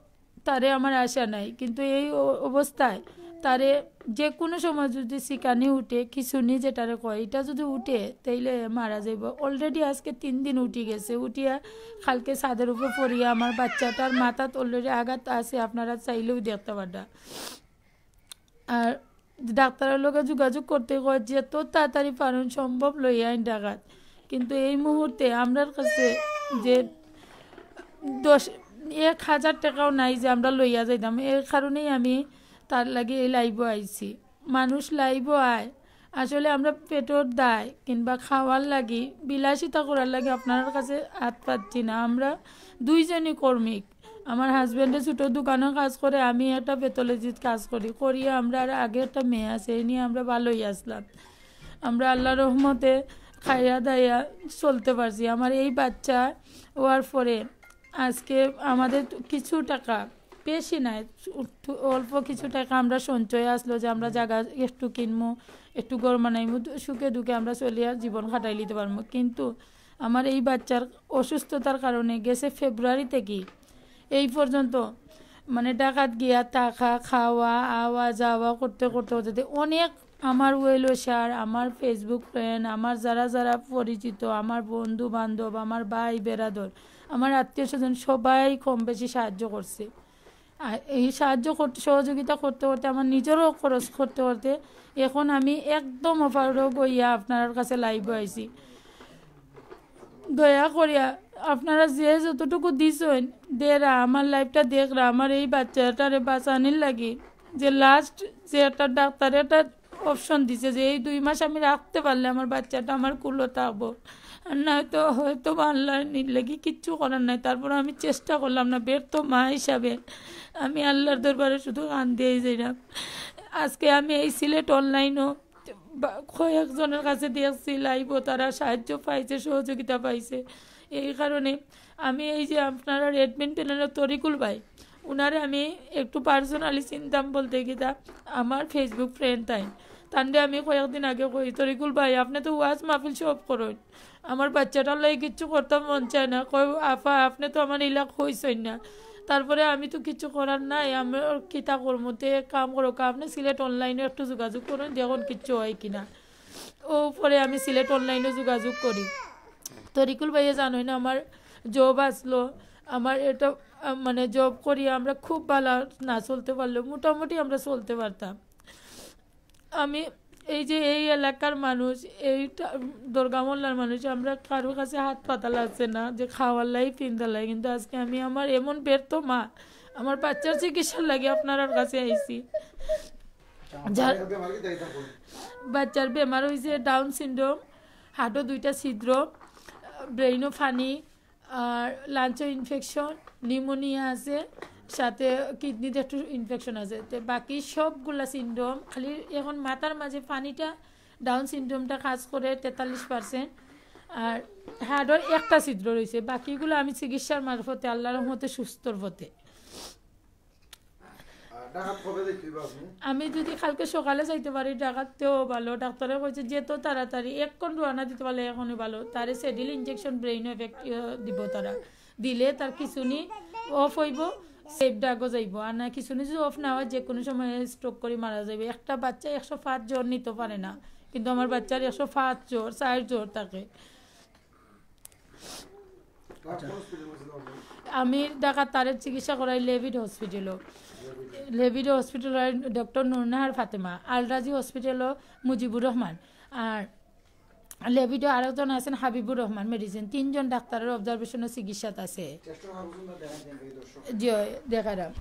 তারে আমার আশা নাই। কিন্তু এই অ- অবস্থায় তারে যে কোনো সময় যদি সিকানি উঠে, খিচুনি যেটারে কয়, এটা যদি উঠে, তাইলে মারা যাইব। অলরেডি আজকে তিন দিন উঠি গেছে, উঠিয়া কালকে ছাদের উপরে পড়িয়া আমার বাচ্চাটার মাথাত অলরেডি আঘাত আছে, আপনারা চাইলেও দেখতে পাররা। আর ডাক্তারের লগে যোগাযোগ করতে কয় যে যত তাড়াতাড়ি পারুন সম্ভব লইয়া আইন ঢাকাত। কিন্তু এই মুহূর্তে আমরার কাছে যে দশ, এক হাজার টাকাও নাই যে আমরা লইয়া যাইতাম। এর কারণেই আমি তার লাগি এই লাইভও আইছি। মানুষ লাইভও আয়, আসলে আমরা পেটর দায় কিংবা খাওয়ার লাগি, বিলাসিতা করার লাগি আপনার কাছে হাত পাতছি না। আমরা দুইজনই কর্মিক। আমার হাজব্যান্ডে ছোটো দোকানে কাজ করে, আমি একটা প্যাথোলজিত কাজ করি, করিয়া আমরা আর আগে একটা মেয়ে আছে, এই নিয়ে আমরা ভালোই আসলাম। আমরা আল্লাহর রহমতে খাইয়া দাইয়া চলতে পারছি। আমার এই বাচ্চা হওয়ার পরে আজকে আমাদের কিছু টাকা, বেশি নাই, অল্প কিছু টাকা আমরা সঞ্চয় আসলো যে আমরা জায়গা একটু কিনমু, একটু ঘর বানাইমু, সুখে দুঃখে আমরা চলিয়া জীবন কাটাই নিতে পারমু। কিন্তু আমার এই বাচ্চার অসুস্থতার কারণে গেছে ফেব্রুয়ারি থেকে এই পর্যন্ত মানে ঢাকাত গিয়া থাকা, খাওয়া, আওয়া যাওয়া করতে করতে করতে অনেক আমার ওয়েল উইশার, আমার Facebook ফ্রেন্ড, আমার যারা যারা পরিচিত, আমার বন্ধু বান্ধব, আমার ভাই বেরাদর, আমার আত্মীয় স্বজন সবাই কম বেশি সাহায্য করছে। আর এই সাহায্য করতে, সহযোগিতা করতে করতে আমার নিজেরও খরচ করতে করতে এখন আমি একদম অপারগ হইয়া আপনার কাছে লাইভে আইছি। দয়া করিয়া আপনারা যে যতটুকু দিছইন, দেরা আমার লাইভটা দেখরা, আমার এই বাচ্চাটারে বাঁচানির লাগি যে লাস্ট যে একটা ডাক্তারে একটা অপশন দিছে যে এই দুই মাস আমি রাখতে পারলে আমার বাচ্চাটা আমার কুলো থাকবো, আর নয়তো হয়তো বা আল্লাহর নির লাগি কিচ্ছু করার নাই। তারপর আমি চেষ্টা করলাম না, ব্যর্থ মা হিসাবে আমি আল্লাহর দরবারে শুধু কান দিয়েই যাইলাম। আজকে আমি এই সিলেট অনলাইনও বা কয়েকজনের কাছে দেখছি লাইভও, তারা সাহায্য পাইছে, সহযোগিতা পাইছে। এই কারণে আমি এই যে আপনারা অ্যাডমিন প্যানেলের তরিকুল ভাই, উনারে আমি একটু পার্সোনালি চিনতাম বলতে গিয়া আমার Facebook ফ্রেন্ড তাই, তানরে আমি কয়েকদিন আগে কই, "তরিকুল ভাই, আপনি তো ওয়াজ মাহফিল সব করেন, আমার বাচ্চাটার লাগি কিচ্ছু করতাম মন চায় না।" কয়, "আফা, আপনি তো আমার ইলা কইছইন না।" তারপরে আমি তো কিছু করার নাই, আমি আর কিতা করমু, তে এক কাম করো, আপনি সিলেট অনলাইনে একটু যোগাযোগ করুন, দেখুন কিচ্ছু হয় কিনা। ও পরে আমি সিলেট অনলাইনে যোগাযোগ করি। তরিকুল ভাইয়ে জানোই না, আমার জব আসলো, আমার এটা, আহ, মানে জব করি আমরা খুব ভালো না চলতে পারলেও মোটামুটি আমরা চলতে পারতাম। আমি এই যে এই এলাকার মানুষ, এই টা-, দরগা মোল্লার মানুষ, আমরা কারোর কাছে হাত পাতা লাগছে না যে খাওয়ার লাই, পিন্দার লাই, কিন্তু আজকে আমি আমার এমন ব্যর্থ মা, আমার বাচ্চার চিকিৎসার লাগি আপনার কাছে আইছি। যার বাচ্চার বেমার হইছে ডাউন সিনড্রোম, হার্টও দুইটা ছিদ্র, ব্রেইনও ফানি, আর লাংসও ইনফেকশন, নিউমোনিয়া আছে, সাথে কিডনিতে একটু ইনফেকশন আছে। তো বাকি সবগুলা সিনড্রোম, খালি এখন মাথার মাঝে ফানিটা, ডাউন সিনড্রোমটা কাজ করে তেতাল্লিশ পার্সেন্ট, আর হার্টর একটা ছিদ্র রইছে। বাকিগুলা আমি চিকিৎসার মারফতে আল্লাহর রহমতে সুস্থর পথে। আর ঢাকাত কবে যাইতে হইব আপনি? আমি যদি কালকে সকালে যাইতে পারি ঢাকাতেও ভালো। ডাক্তারে কইছে যে তো তাড়াতাড়ি, এখন রওনা দিতে পারলে এখনই ভালো। তারে সেডিল ইনজেকশন ব্রেইন এফেক্ট, ইয়ে, দিব তারা। দিলে তার খিচুনি অফ হইব, সেফ ডাগও যাইব। আর না খিচুনি যদি অফ না হয়, যে কোনো সময় স্ট্রোক করে মারা যাইব। একটা বাচ্চা একশো পাঁচ জ্বর নিতে পারে না, কিন্তু আমার বাচ্চার একশো পাঁচ জ্বর, চার জ্বর থাকে। আচ্ছা। আমি ঢাকা তারের চিকিৎসা করাই লেভিড হসপিটালও। লেভিড হসপিটাল আর ডক্টর নুরনাহার ফাতেমা, আলরাজি হসপিটালও মুজিবুর রহমান, আর লেভিডও আরেকজন আছেন হাবিবুর রহমান, মেডিসিন। তিনজন ডাক্তারের অবজারভেশনে চিকিৎসাত আছে। টেস্টর কাগজ না দেখাই দেন এই দর্শক। জি, দেখাইরাম।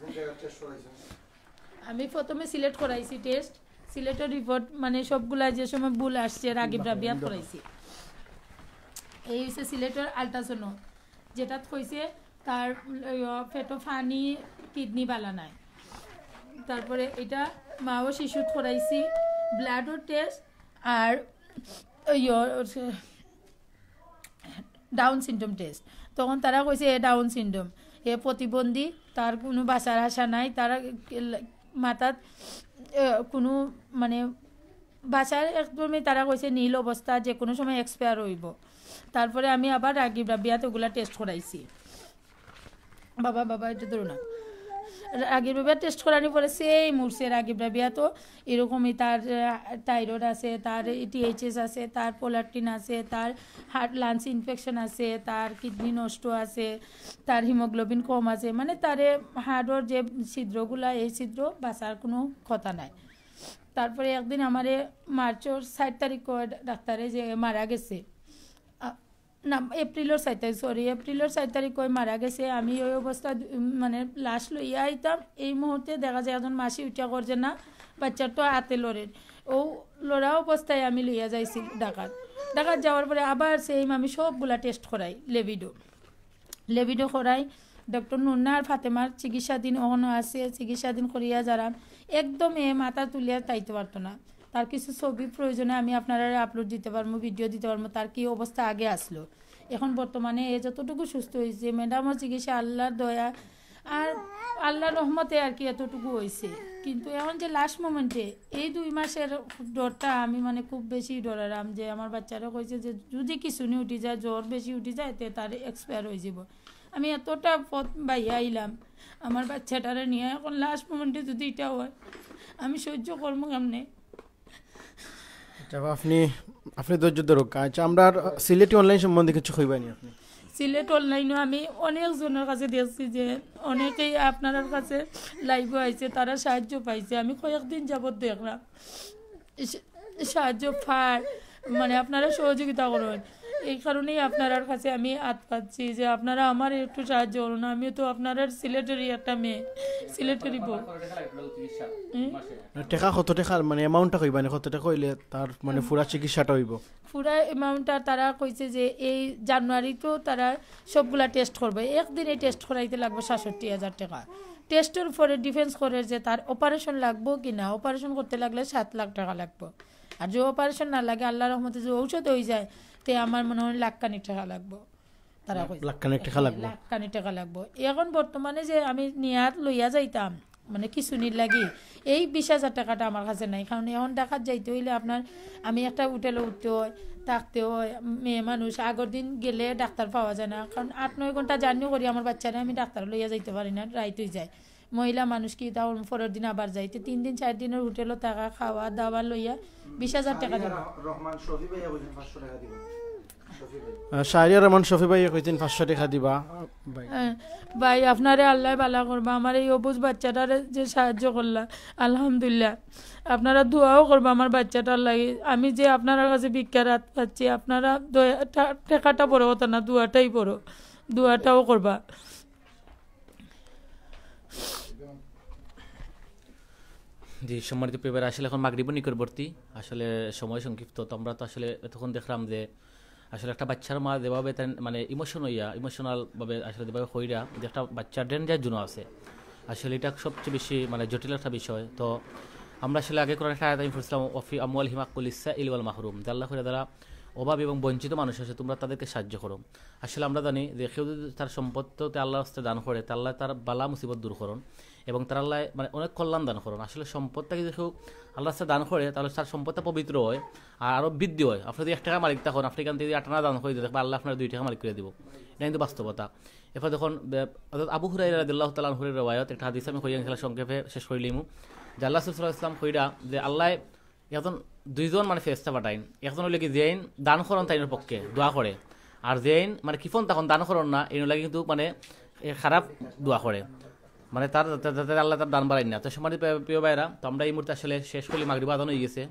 কোন জায়গায় টেস্ট করাইছেন? আমি প্রথমে সিলেট করাইছি টেস্ট, সিলেটের রিপোর্ট মানে সবগুলা যে সময় ভুল আসছে রাগিব রাবিয়াত করাইছি। এই হইছে সিলেটর আল্ট্রাসোনো, যেটাত কইছে তার, ইয়ো, পেটো পানি, কিডনি বালা নাই। তারপরে এটা মা ও শিশুত করাইছি, ব্লাডর টেস্ট আর, ইয়ো, ডাউন সিনড্রোম টেস্ট। তখন তারা কইছে এ ডাউন সিনড্রোম, এ প্রতিবন্ধী, তার কোনো বাঁচার আশা নাই, তার মাথাত, এ, কোনো মানে বাঁচার একদমই, তারা কইছে নীল অবস্থা, যে কোনো সময় এক্সপায়ার হইব। তারপরে আমি আবার রাগিব রাবিয়াত ওগুলা টেস্ট করাইছি। বাবা, বাবা, এটা ধরো না। রাগিব রাবিয়া টেস্ট করানোর পরে সেই মরছে রাগিব রাবিয়া, তো এরকমই তার, আহ, থাইরয়েড আছে, তার টিএইচএস আছে, তার প্রোল্যাক্টিন আছে, তার হার্ট, লাংস ইনফেকশন আছে, তার কিডনি নষ্ট আছে, তার হিমোগ্লোবিন কম আছে, মানে তারে হার্টর যে ছিদ্রগুলা, এই ছিদ্র বাঁচার কোনো কথা নাই। তারপরে একদিন আমারে মার্চর চার তারিখ কয় ডাক্তারে যে মারা গেছে। আ, না, এপ্রিলর চার তারিখ, সরি, এপ্রিলর চার তারিখ কয় মারা গেছে। আমি ওই অবস্থা, উম, মানে লাশ লইয়া আইতাম, এই মুহূর্তে দেখা যায় একজন মাসি উঠিয়া করছে না, বাচ্চার তো আতে লড়ের, ও লড়া অবস্থায় আমি লইয়া যাইছি ঢাকাত। ঢাকাত যাওয়ার পরে আবার সেই আমি সবগুলা টেস্ট করাই, লেবিডো, লেবিডো করাই, ডক্টর নুন্না আর ফাতেমার চিকিৎসাধীন অখনো আছে, চিকিৎসাধীন করিয়া যারা একদম এ মাথা তুলিয়া তাইতে পারতো না। তার কিছু ছবি প্রয়োজনে আমি আপনারা আপলোড দিতে পারবো, ভিডিও দিতে পারবো, তার কি অবস্থা আগে আসলো। এখন বর্তমানে এ যতটুকু সুস্থ হয়েছে, ম্যাডামও চিকিৎসা আল্লাহর দয়া আর আল্লাহর রহমতে আর কি এতটুকু হয়েছে। কিন্তু এখন যে লাস্ট মোমেন্টে এই দুই মাসের ডরটা আমি মানে খুব বেশি ডরারাম, যে আমার বাচ্চারা কইছে যে যদি কিছু নি উঠি যায়, জ্বর বেশি উঠি যায়, তে তার এক্সপায়ার হয়ে যাব। আমি এতটা পথ বাইয়া আইলাম, আমার বাচ্চাটারে নিয়ে এখন লাস্ট মোমেন্টে যদি এটা হয়, আমি সহ্য করবো কেমনে? আচ্ছা, আপনি, আপনি ধৈর্য ধরুক। আচ্ছা, আমরা আর সিলেটি অনলাইন সম্বন্ধে কিছু কইবানি আপনি? সিলেট অনলাইনও আমি অনেক জনের কাছে দেখছি যে অনেকেই আপনার কাছে লাইভও আইছে, তারা সাহায্য পাইছে। আমি কয়েকদিন যাবত দেখলাম সা-, সাহায্য পায়, মানে আপনারা সহযোগিতা করেন, এই কারণেই আপনার কাছে আমি আত পাচ্ছি যে আপনারা আমার একটু সাহায্য করুন। আমি তো আপনার সিলেটেরই একটা মেয়ে, সিলেটেরই বউ। হুম? টেকা কত টেকা, মানে অ্যামাউন্টটা কইবানি, কত টেকা হইলে তার মানে পুরা চিকিৎসাটা হইব? পুরা অ্যামাউন্টটা তারা কইছে যে এই জানুয়ারিতেও তারা সবগুলা টেস্ট করবে, একদিনে টেস্ট করাইতে লাগবে সাতষট্টি হাজার টাকা। টেস্টের উপরে ডিপেন্ডস করে যে তার অপারেশন লাগবো কি না, অপারেশন করতে লাগলে সাত লাখ টাকা লাগবো। আর যে অপারেশন না লাগে, আল্লাহর রহমতে যে ঔষধ হয়ে যায়, তে আমার মনে হয় লাখ খানিক টাকা লাগবো। তারা কইছে লাখ খানিক টাকা লাগবো। লাখ খানিক টাকা লাগবো। এখন বর্তমানে যে আমি নিয়াত লইয়া যাইতাম, মানে কিছু নির লাগি, এই বিশ হাজার টাকাটা আমার কাছে নাই। কারণ এখন ঢাকাত যাইতে হইলে আপনার, আমি একটা হোটেলে উঠতে হয়, থাকতে হয়, মেয়ে মানুষ, আগর দিন গেলে ডাক্তার পাওয়া যায় না। কারণ আট নয় ঘন্টা জার্নি করি আমার বাচ্চারে আমি ডাক্তার লইয়া যাইতে পারি না, রাইত হয়ে যায়। মহিলা মানুষ কি তাও পরের দিন আবার যাইতে, তিন দিন চার দিনের হোটেলও থাকা, খাওয়া দাওয়া লইয়া বিশ হাজার টাকা দিল। রহমান শফি ভাই বুঝেন পাঁচশো টাকা দিবেন। শফি ভাই। আহ, শাহরিয়ার রহমান শফি ভাই কইছেন পাঁচশো টাকা দিবা। ভাই। হ্যাঁ, ভাই, আপনারে আল্লাহ বালা করবা। আমার এই অবুঝ বাচ্চাটারে যে সাহায্য করলা, আলহামদুলিল্লাহ। আপনারা দোয়াও করবা আমার বাচ্চাটার লাগি। আমি যে আপনার কাছে ভিক্ষার হাত পাচ্ছি, আপনারা দয়া, টা-, টাকাটা বড় কথা না, দোয়াটাই বড়, দোয়াটাও করবা। জি, সম্মানিত প্রিয় ভাইরা, আসলে এখন মাগরিবও নিকটবর্তী, আসলে সময় সংক্ষিপ্ত। তো আমরা তো আসলে এতক্ষণ দেখলাম যে আসলে একটা বাচ্চার মা যেভাবে তার মানে ইমোশন হইয়া, ইমোশনাল ভাবে আসলে যেভাবে হইরা, যে একটা বাচ্চার ডেঞ্জার জোন আছে, আসলে এটা সবচেয়ে বেশি মানে জটিল একটা বিষয়। তো আমরা আসলে আগে কোরআন একটা আয়াত আমি পড়ছিলাম, "ওয়াফি আমওয়ালিহিম হাক্কুল লিসসাইল ওয়াল মাহরুম", যে আল্লাহ কইরা যারা অভাবী এবং বঞ্চিত মানুষ আছে, তোমরা তাদেরকে সাহায্য করো। আসলে আমরা জানি যে কেউ যদি তার সম্পদ তো তে আল্লাহর রাস্তায় দান করে, তে আল্লাহ তার বালা মুসিবত দূর করুন এবং তার আল্লাহ মানে অনেক কল্যাণ দান করুন। আসলে সম্পদ থাকি যে কেউ আল্লাহর রাস্তায় দান করে, তাহলে তার সম্পদটা পবিত্র হয় আর আরও বৃদ্ধি হয়। আপনি যদি এক টাকা মালিক থাকেন, আপনি এখান থেকে যদি আট আনা দান করে দিন, দেখবেন আল্লাহ আপনার দুই টাকা মালিক করে দিব। এটা কিন্তু বাস্তবতা। এরপর যখন, আহ, হযরত আবু হুরাইরা রাদিয়াল্লাহু তাআলা আনহুর রেওয়ায়ত, একটা হাদিস আমি কইয়া ইনশাআল্লাহ সংক্ষেপে শেষ করিলিমু, যে আল্লাহ রাসূল সাল্লাল্লাহু আলাইহি ওয়াসাল্লাম কইরা যে আল্লাহ একজন, দুইজন মানে ফেরেশতা পাঠাইন, একজন হইলে কি যেইন দান করন তাইনর পক্ষে দোয়া করে, আর যেইন মানে কিফন তখন দান করন না, এইন লাগে কিন্তু মানে এ খারাপ দোয়া করে, মানে তার, তার, তার, তার আল্লাহ তার দান বাড়াইন না। তো সম্মানিত প্রিয়, প্রিয় ভাইরা, তো আমরা এই মুহূর্তে আসলে শেষ করলি, মাগরিব আজান হয়ে গেছে।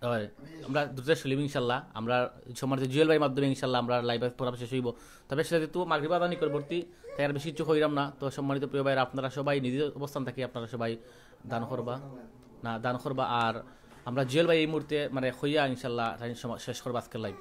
আর আমরা দ্রুত চলিব ইনশাল্লাহ। আমরা সম্মানিত জুয়েল ভাইয়ের মাধ্যমে ইনশাল্লাহ আমরা লাইভ প্রোগ্রাম শেষ হইব। তবে আসলে যেহেতু মাগরিব আজানি পরবর্তী, তাই আর বেশি কিছু কইরাম না। তো সম্মানিত প্রিয় ভাইরা, আপনারা সবাই নিজের অবস্থান থাকি আপনারা সবাই দান করবা, না দান করবা। আর আমরা জুয়েল ভাই এই মুহূর্তে মানে হইয়া ইনশাল্লাহ তাই সময় শেষ করবো আজকের লাইভ।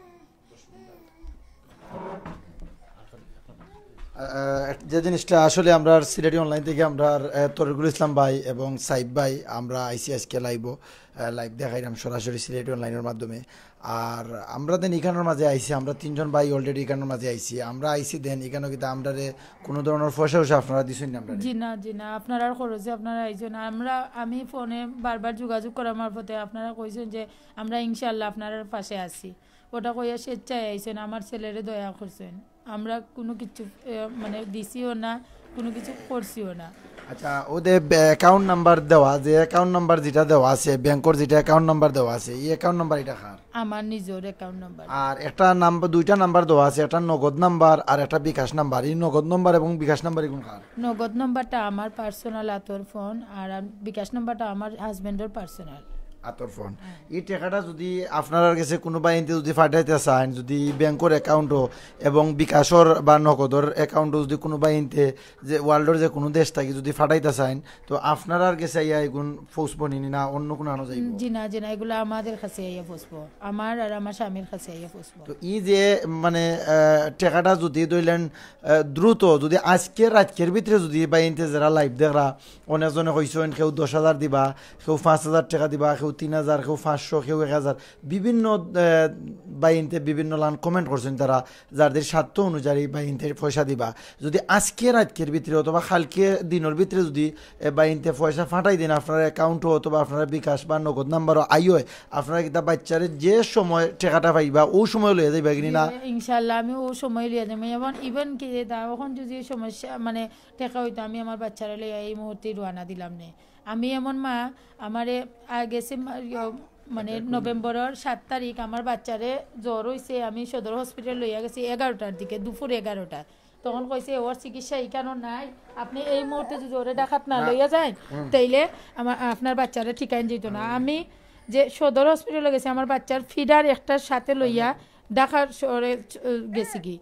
আহ, যে জিনিসটা আসলে আমরা সিলেটি অনলাইন থেকে আমরা, আহ, তরিকুল ইসলাম ভাই এবং সাইব ভাই, আমরা আইছি আজকে লাইভও, আহ, লাইভ দেখাইলাম সরাসরি সিলেটি অনলাইনের মাধ্যমে। আর আমরা দেন ইখানোর মাঝে আইছি, আমরা তিনজন ভাই অলরেডি ইখানোর মাঝে আইছি। আমরা আইছি দেন ইখানো কিন্তু আমরারে কোনো ধরনের পয়সা উসা আপনারা দিছেন না আমরা? জি না, জি না, আপনারার খরচে আপনারা আইছেন। আমরা, আমি ফোনে বারবার যোগাযোগ করার মারফতে আপনারা কইছেন যে আমরা ইনশাআল্লাহ আপনারার পাশে আছি। ওটা কইয়া স্বেচ্ছায় আইছেন, আমার ছেলেরে দয়া করছেন। আমরা কোনো কিছু, এ, মানে দিছিও না, কোনো কিছু করছিও না। আচ্ছা, ওদের অ্যাকাউন্ট নাম্বার দেওয়া, যে অ্যাকাউন্ট নাম্বার যেটা দেওয়া আছে, ব্যাংকর যেটা অ্যাকাউন্ট নাম্বার দেওয়া আছে, এই অ্যাকাউন্ট নাম্বার এটা কার? আমার নিজের অ্যাকাউন্ট নাম্বার। আর একটা নাম্বার, দুইটা নাম্বার দেওয়া আছে, একটা নগদ নাম্বার আর একটা বিকাশ নাম্বার। এই নগদ নাম্বার এবং বিকাশ নাম্বার এগুলো কার? নগদ নাম্বারটা আমার পার্সোনাল আতর ফোন, আর আম-, বিকাশ নাম্বারটা আমার হাজব্যান্ডের পার্সোনাল। আতর ফোন। এই টাকাটা যদি আপনারার গেছে কোনো ভাইন্তে যদি ফাটাইতে চান, যদি ব্যাংকর অ্যাকাউন্টও এবং বিকাশর বা নগদর অ্যাকাউন্টও যদি কোনো ভাইন্তে যে ওয়ার্ল্ডর যে কোনো দেশ থাকি যদি ফাটাইতে চান, তো আপনারার গেছে আইয়া এগুন পৌঁছবো নি না অন্য কোনো আনো যাইব? জি না, জি না, এগুলো আমাদের কাছে আইয়া পৌঁছবো, আমার আর আমার স্বামীর কাছে আইয়া পৌঁছবো। তো এই যে মানে, আহ, টাকাটা যদি ধরলেন, আহ, দ্রুত যদি আজকে রাতকের ভিতরে যদি ভাইন্তে যারা লাইভ দেখরা, অনেকজনে কইছেন কেউ দশ হাজার দিবা, কেউ পাঁচ হাজার টাকা দিবা, কেউ তিন হাজার, কেউ পাঁচশো, কেউ এক হাজার, বিভিন্ন, আহ, ভাইন্তে বিভিন্ন লান কমেন্ট করছেন তারা, যাদের স্বার্থ অনুযায়ী ভাইন্তে পয়সা দিবা। যদি আজকে রাতকের ভিতরে অথবা কালকে দিনের ভিতরে যদি, এ, ভাইন্তে পয়সা ফাটাই দেন আপনার অ্যাকাউন্টও অথবা আপনার বিকাশ বা নগদ নাম্বারও আই হয়, আপনারা কিন্তু বাচ্চারে যে সময় টাকাটা পাইবা, ও সময় লইয়া যাইবা কিনি না? জি, ইনশাআল্লাহ, আমি ও সময় লইয়া যাইমু। এবং ইভেন কি যে দা-, এখন যদি সমস্যা, মানে, টাকা হইতো, আমি আমার বাচ্চারা লইয়া এই মুহূর্তে রওনা দিলাম নে। আমি এমন মা, আমারে, আ, গেছে মা-, ইয়ো, মানে, নভেম্বরের সাত তারিখ আমার বাচ্চারে জ্বর হইছে, আমি সদর হসপিটাল লইয়া গেছি এগারোটার দিকে, দুপুর এগারোটা। তখন কইছে, "ওর চিকিৎসা এখানো নাই, আপনি এই মুহূর্তে যদি ওরে ঢাকাত না না। লইয়া যান, হুম। তাইলে আমার, আপনার বাচ্চারে ঠিকান যেত না।" আমি যে সদর হসপিটালে গেছি, আমার বাচ্চার ফিডার একটার সাথে লইয়া ঢাকার শহরে চ-, গেছি কি।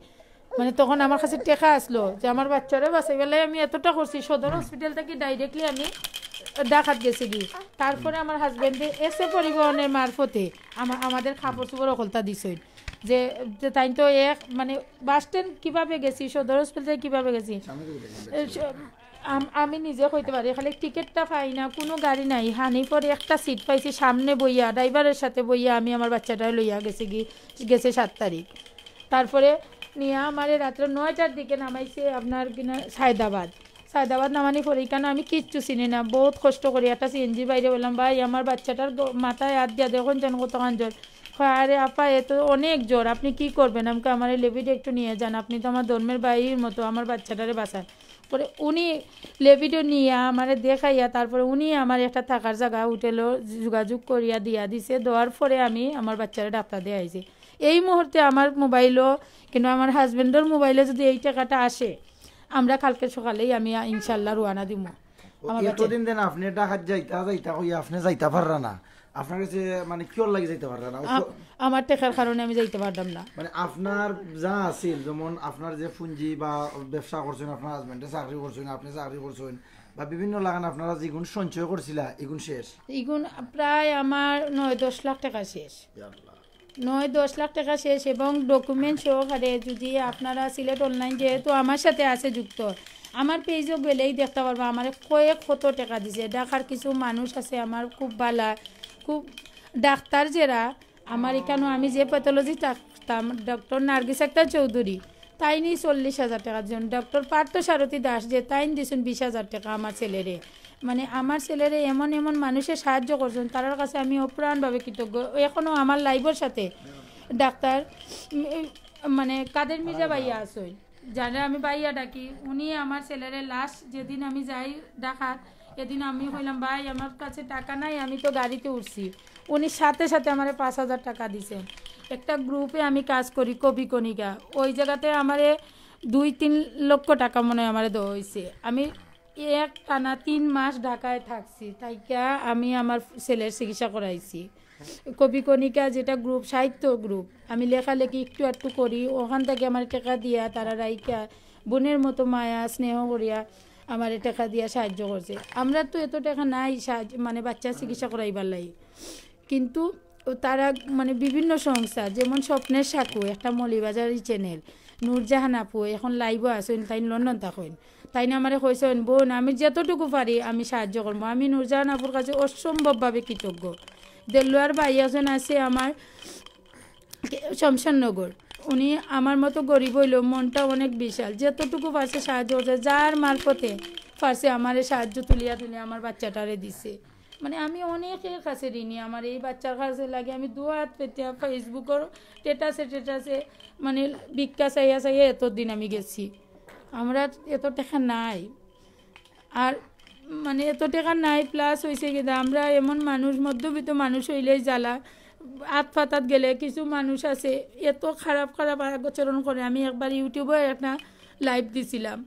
মানে, তখন আমার কাছে টেকা আসলো যে আমার বাচ্চারে বাঁচাইবার লাগি আমি এতটা করছি, সদর হসপিটাল থেকে ডাইরেক্টলি আমি ঢাকাত গেছি কি। তারপরে আমার হাজব্যান্ডে এসএ পরিবহনের মারফতে আমা-, আমাদের কাপড় চোপড় হকলতা দিছইন। যে, যে তাইন তো এক, মানে, বাস স্ট্যান্ড কিভাবে গেছি, সদর হসপিটাল থেকে কিভাবে গেছি, সামনে দিকে দেখেন, এ, স-, আম-, আমি নিজে কইতে পারি, খালি টিকিটটা পাই না, কোনো গাড়ি নাই। হানিফর একটা সিট পাইছি সামনে বইয়া, ড্রাইভারের সাথে বইয়া আমি আমার বাচ্চাটা লইয়া গেছি কি, গেছে সাত তারিখ। তারপরে নিয়া আমারে রাত্রে নয়টার দিকে নামাইছে আপনার কিনা সায়দাবাদ। সায়দাবাদ নামানি পরে এখানে আমি কিচ্ছু চিনি না, বহুত কষ্ট করি একটা সিএনজি বাইরে বললাম, "ভাই, আমার বাচ্চাটার গ-, মাথায় হাত দিয়া দেখুন যেন কতখান জ্বর।" কয়, "আরে আপা, এ তো অনেক জ্বর, আপনি কি করবেন?" আমাকে, "আমার এই লেভিট একটু নিয়ে যান, আপনি তো আমার ধর্মের ভাইয়ের মতো, আমার বাচ্চাটারে বাঁচান।" পরে উনি লেভিটও নিয়া আমারে দেখাইয়া, তারপরে উনি আমার একটা থাকার জায়গা হোটেলও যোগাযোগ করিয়া দিয়া দিছে। দেওয়ার পরে আমি আমার বাচ্চারে ডাক্তার দিয়ে আইছি। এই মুহূর্তে আমার মোবাইলও, কিন্তু আমার হাজব্যান্ডের মোবাইলে যদি এই টাকাটা আসে, আমরা কালকে সকালেই আমি ইনশাল্লাহ রওনা দিমু। ও, আমার বাচ্চা এতদিন দেন আপনি ঢাকাত যাইতা যাইতা কই আপনি যাইতা পাররা না? আপনার কাছে মানে কিওর লাগি যাইতা পাররা না? আ-, আমার টেকার কারণে আমি যাইতে পারতাম না। মানে আপনার যা আছিল, যেমন আপনার যে পুঞ্জি বা ব্যবসা করছেন, আপনার হাজব্যান্ডে চাকরি করছেন, আপনি চাকরি করছেন, বা বিভিন্ন লাগান আপনারা যেগুন সঞ্চয় করছিলা, এগুন শেষ? এগুন প্রায় আমার নয় দশ লাখ টাকা শেষ। ইয়া আল্লাহ। নয় দশ লাখ টাকা শেষ এবং ডকুমেন্ট সহকারে যদি আপনারা সিলেট অনলাইন যেহেতু আমার সাথে আছে যুক্ত, আমার পেজও গেলেই দেখতে পারবা আমার কয়েক কত টাকা দিছে। ঢাকার কিছু মানুষ আছে আমার খুব বালা, খুব ডাক্তার যেরা, আমার এখানেও আমি যে প্যাথোলজি থাকতাম, ডক্টর নার্গিস আক্তার চৌধুরী, তাইনই চল্লিশ হাজার টাকা দিছইন। ডক্টর পার্থ সারথী দাস যে তাইন দিছইন বিশ হাজার টাকা আমার ছেলেরে। মানে আমার ছেলেরে এমন এমন মানুষে সাহায্য করছইন, তারার কাছে আমি অপ্রাণভাবে কৃতজ্ঞ। এখনো আমার লাইভর সাথে ডাক্তার, উম, এই, মানে কাদের মির্জা ভাইয়া আছইন, যারে আমি ভাইয়া ডাকি, উনি আমার ছেলেরে লাস্ট যেদিন আমি যাই ঢাকাত, এদিন আমি কইলাম, "ভাই, আমার কাছে টাকা নাই, আমি তো গাড়িতে উঠছি।" উনি সাথে সাথে আমারে পাঁচ হাজার টাকা দিছেন। একটা গ্রুপে আমি কাজ করি, কবি কণিকা, ওই জায়গাতে আমারে দুই তিন লক্ষ টাকা মনে হয় আমারে দেওয়া হয়েছে। আমি এক টানা তিন মাস ঢাকায় থাকছি, থাইকা আমি আমার ছেলের চিকিৎসা করাইছি। কবি কণিকা যেটা গ্রুপ, সাহিত্য গ্রুপ, আমি লেখালেখি একটু একটু করি, ওখান থেকে আমার টাকা দিয়া তারা রাইকা বোনের মতো মায়া স্নেহ করিয়া আমার টাকা দিয়া সাহায্য করছে। আমরা তো এত টাকা নাই সাহায্য, মানে বাচ্চা চিকিৎসা করাইবার লাগি, কিন্তু তারা মানে বিভিন্ন সংস্থা, যেমন স্বপ্নের সাঁকো, একটা মৌলভীবাজারি চ্যানেল, নূরজাহান আপু এখন লাইভও আছইন, তাইন লন্ডন থাকইন। তাইন আমারে কইছইন, "বোন, আমি যতটুকু পারি আমি সাহায্য করমু।" আমি নূরজাহান আপুর কাছে অসম্ভবভাবে কৃতজ্ঞ। দেলোয়ার ভাই একজন আছে আমার শমশেরনগর, উনি আমার মতো গরিব হইলেও মনটা অনেক বিশাল, যতটুকু পারছে সাহায্য করছে, যার মারফতে পারছে আমারে সাহায্য তুলিয়া তুলিয়া আমার বাচ্চাটারে দিছে। মানে আমি অনেকের কাছে ঋণী, আমার এই বাচ্চার কাছে লাগে আমি দু হাত পেতে Facebookর স্ট্যাটাসে স্ট্যাটাসে মানে ভিক্ষা চাইয়া চাইয়া এতদিন আমি গেছি। আমরা এত টাকা নাই, আর মানে এত টাকা নাই, প্লাস হইছে কি আমরা এমন মানুষ, মধ্যবিত্ত মানুষ হইলেই জ্বালা। আত ফাতাত গেলে কিছু মানুষ আছে এত খারাপ খারাপ আচরণ করে। আমি একবার YouTube-এ একটা লাইভ দিছিলাম,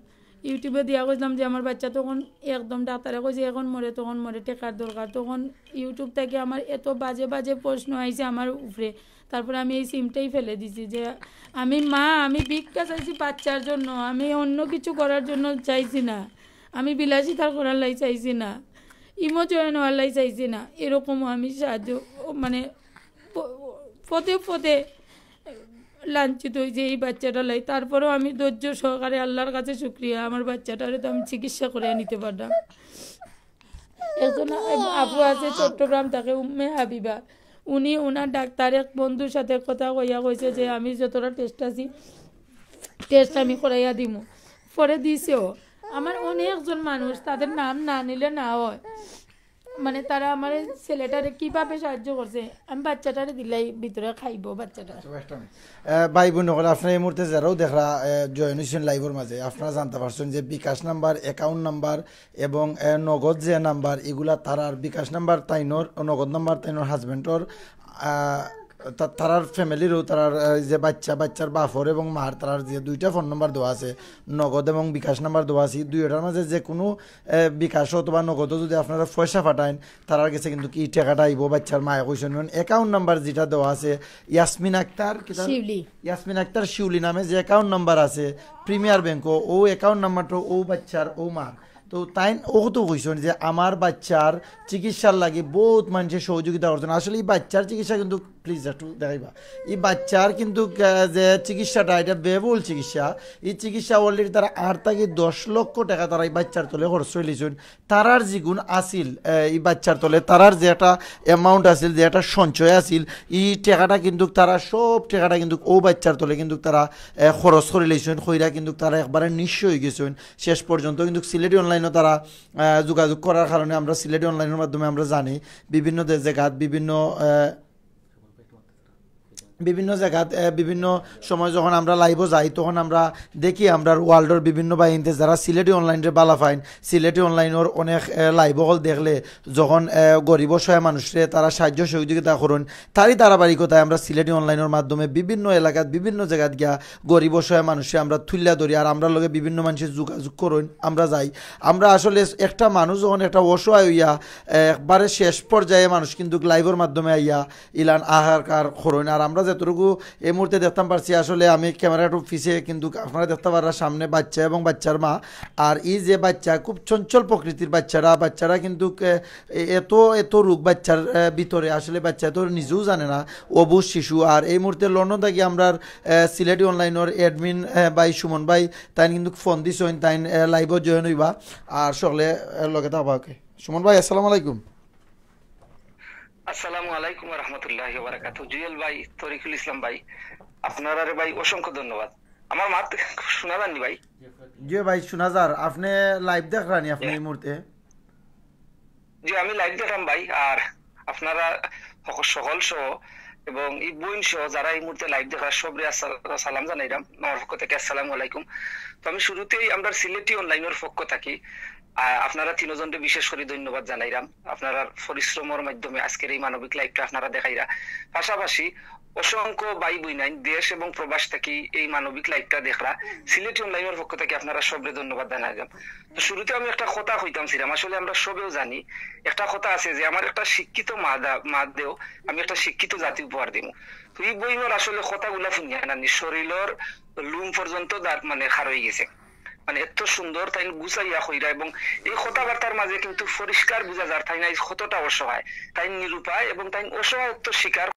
YouTube-এ দিয়া কইছিলাম যে আমার বাচ্চা তখন একদম ডাক্তারে কইছে এখন মরে তখন মরে, টেকার দরকার। তখন YouTube থাকি আমার এত বাজে বাজে প্রশ্ন আইছে আমার উপরে, তারপরে আমি এই সিমটাই ফেলে দিছি যে আমি মা, আমি ভিক্ষা চাইছি বাচ্চার জন্য, আমি অন্য কিছু করার জন্য চাইছি না, আমি বিলাসিতা করার লাগি চাইছি না, ইমো জয়েন হওয়ার লাগি চাইছি না। এরকমও আমি সাহায্য মানে প- পদে পদে লাঞ্ছিত হইছি এই বাচ্চাটার লাগি। তারপরেও আমি ধৈর্য সহকারে আল্লাহর কাছে শুক্রিয়া, আমার বাচ্চাটারে তো আমি চিকিৎসা করে নিতে পারলাম। একজন আপু আছে চট্টগ্রাম থাকে, উম্মে হাবিবা, উনি ওনার ডাক্তার এক বন্ধুর সাথে কথা কইয়া কইছে যে আমি যতটা টেস্ট আছি, টেস্ট আমি করাইয়া দিমু। পরে দিছেও। আমার অনেকজন মানুষ, তাদের নাম না নিলে না হয়, মানে তারা আমার ছেলেটারে কিভাবে সাহায্য করছে, আমি বাচ্চাটারে দিলাই ভিতরে খাইবো বাচ্চাটা। আহ, ভাই বোন সকল, আপনারা এই মুহূর্তে যারাও দেখরা, আহ, জয়েন হইছেন লাইভর মাঝে, আপনারা জানতে পারছেন যে বিকাশ নাম্বার, অ্যাকাউন্ট নাম্বার এবং, আহ, নগদ যে নাম্বার, এগুলা তারার বিকাশ নাম্বার তাইনর, নগদ নাম্বার তাইনর হাজবেন্ডর, আহ, তা-, তারার ফ্যামিলিরও, তারার, আহ, যে বাচ্চা, বাচ্চার বাপর এবং মার, তারার যে দুইটা ফোন নাম্বার দেওয়া আছে, নগদ এবং বিকাশ নাম্বার দেওয়া আছে, এই দুইটার মাঝে যে কোনো, আহ, বিকাশ অথবা নগদও যদি আপনারা পয়সা পাঠাইন, তারার গেছে কিন্তু কি টাকাটা আইব, বাচ্চার মায়ে কইছেন, অ্যাকাউন্ট নাম্বার যেটা দেওয়া আছে, ইয়াসমিন আক্তার, কি তার? শিউলি। ইয়াসমিন আক্তার শিউলি নামে যে অ্যাকাউন্ট নাম্বার আছে প্রিমিয়ার ব্যাংকও, ও অ্যাকাউন্ট নাম্বারটা ও বাচ্চার, ও মার। তো তাইন ও তো কইছেন যে আমার বাচ্চার চিকিৎসার লাগি বহুত মানুষে সহযোগিতা করছেন। আসলে এই বাচ্চার চিকিৎসা কিন্তু, প্লিজ একটু দেখাইবা, এই বাচ্চার কিন্তু, আহ, যে চিকিৎসাটা, এটা ব্যয়বহুল চিকিৎসা। এই চিকিৎসা অলরেডি তারা আট থাকি দশ লক্ষ টাকা তারা এই বাচ্চার তলে খরচ করিলিছইন। তারার যেগুন আছিল, আহ, এই বাচ্চার তলে তারার যে একটা অ্যামাউন্ট আছিল, যে একটা সঞ্চয় আছিল, এই টাকাটা কিন্তু তারা সব টাকাটা কিন্তু ও বাচ্চার তলে কিন্তু তারা, আহ, খরচ করিলিছইন, কইরা কিন্তু তারা একবারে নিঃস্ব হয়ে গেছইন। শেষ পর্যন্ত কিন্তু সিলেটি অনলাইনও তারা, আহ, যোগাযোগ করার কারণে আমরা সিলেটি অনলাইনের মাধ্যমে আমরা জানি বিভিন্ন দে-, জায়গাত বিভিন্ন, আহ, বিভিন্ন জায়গাত, আহ, বিভিন্ন সময় যখন আমরা লাইভও যাই, তখন আমরা দেখি আমরার ওয়ার্ল্ডর বিভিন্ন বাহিনীতে যারা সিলেটি অনলাইনরে বালা পাইন, সিলেটি অনলাইনের অনেক, আহ, লাইভ অকল দেখলে যখন, আহ, গরিব অসহায় মানুষরে তারা সাহায্য সহযোগিতা করইন, তারই ধারাবাহিকতায় আমরা সিলেটি অনলাইনের মাধ্যমে বিভিন্ন এলাকাত বিভিন্ন জায়গাত গিয়া গরিব অসহায় মানুষরে আমরা তুলিয়া ধরি, আর আমরার লগে বিভিন্ন মানুষে যোগাযোগ করইন, আমরা যাই। আমরা আসলে একটা মানুষ যখন একটা অসহায় হইয়া, আহ, একবারে শেষ পর্যায়ে মানুষ কিন্তু লাইভর মাধ্যমে আইয়া ইলান আহাকার করইন। আর আমরা যতটুকু এই মুহূর্তে দেখতাম পারছি, আসলে আমি ক্যামেরা একটু পিছে, কিন্তু আপনারা দেখতে পাররা সামনে বাচ্চা এবং বাচ্চার মা। আর এই যে বাচ্চা, খুব চঞ্চল প্রকৃতির বাচ্চারা, বাচ্চারা কিন্তু, এ, এ-, এত, এত রোগ বাচ্চার, এ, ভিতরে, আসলে বাচ্চা তো নিজেও জানে না, অবুঝ শিশু। আর এই মুহূর্তে লন্ডন থাকি আমরার, এ, সিলেটি অনলাইনের অ্যাডমিন, এ, ভাই সুমন ভাই, তাইন কিন্তু ফোন দিছইন, তাইন, এ, লাইভও জয়েন হইবা। আর সকলে, এ, লগে থাকবা। ওকে সুমন ভাই, আসসালামু আলাইকুম। আসসালামু আলাইকুম ওয়া রাহমাতুল্লাহি ওয়া বারাকাতুহু। জুয়েল ভাই, তরিকুল ইসলাম ভাই, আপনারারে ভাই অসংখ্য ধন্যবাদ। আমার মাত শোনা যাননি ভাই? জি ভাই, শোনা যার। আপনি লাইভ দেখরানি আপনি জি। এই মুহূর্তে? জি, আমি লাইভ দেখলাম ভাই। আর আপনারা হক-, সকল সহ এবং এই বোন সহ যারা এই মুহূর্তে লাইভ দেখরা সবরে আসসালা-, সালাম জানাইলাম আমার পক্ষ থেকে, আসসালামু আলাইকুম। তো আমি শুরুতেই আমরা সিলেটি অনলাইনের পক্ষ থাকি, আহ, আপনারা তিনজনরে বিশেষ করে ধন্যবাদ জানাইলাম। আপনারা পরিশ্রমের মাধ্যমে আজকের এই মানবিক লাইভটা আপনারা দেখাইরা। পাশাপাশি অসংখ্য ভাই বইনাইন দেশ এবং প্রবাস থাকি এই মানবিক লাইভটা দেখরা। সিলেটি অনলাইনের পক্ষ থেকে আপনারা সবরে ধন্যবাদ জানাইলাম। তো শুরুতে আমি একটা কথা কইতাম ছিলাম, আসলে আমরা সবেও জানি, একটা কথা আছে যে আমার একটা শিক্ষিত মা দা-, মা দেও, আমি একটা শিক্ষিত জাতি উপহার দিমু। তো এই বইনর আসলে কথাগুলা শুনিয়া নানি শরীরর লোম পর্যন্ত দাঁত মানে খার হয়ে গেছে। মানে, এত সুন্দর তাইন গুছাইয়া কইরা, এবং এই কথাবার্তার মাঝে কিন্তু পরিষ্কার বুঝা যার তাইন আইজ কতটা অসহায়, তাইন নিরুপায় এবং তাইন অসহায়ত্ব শিকার।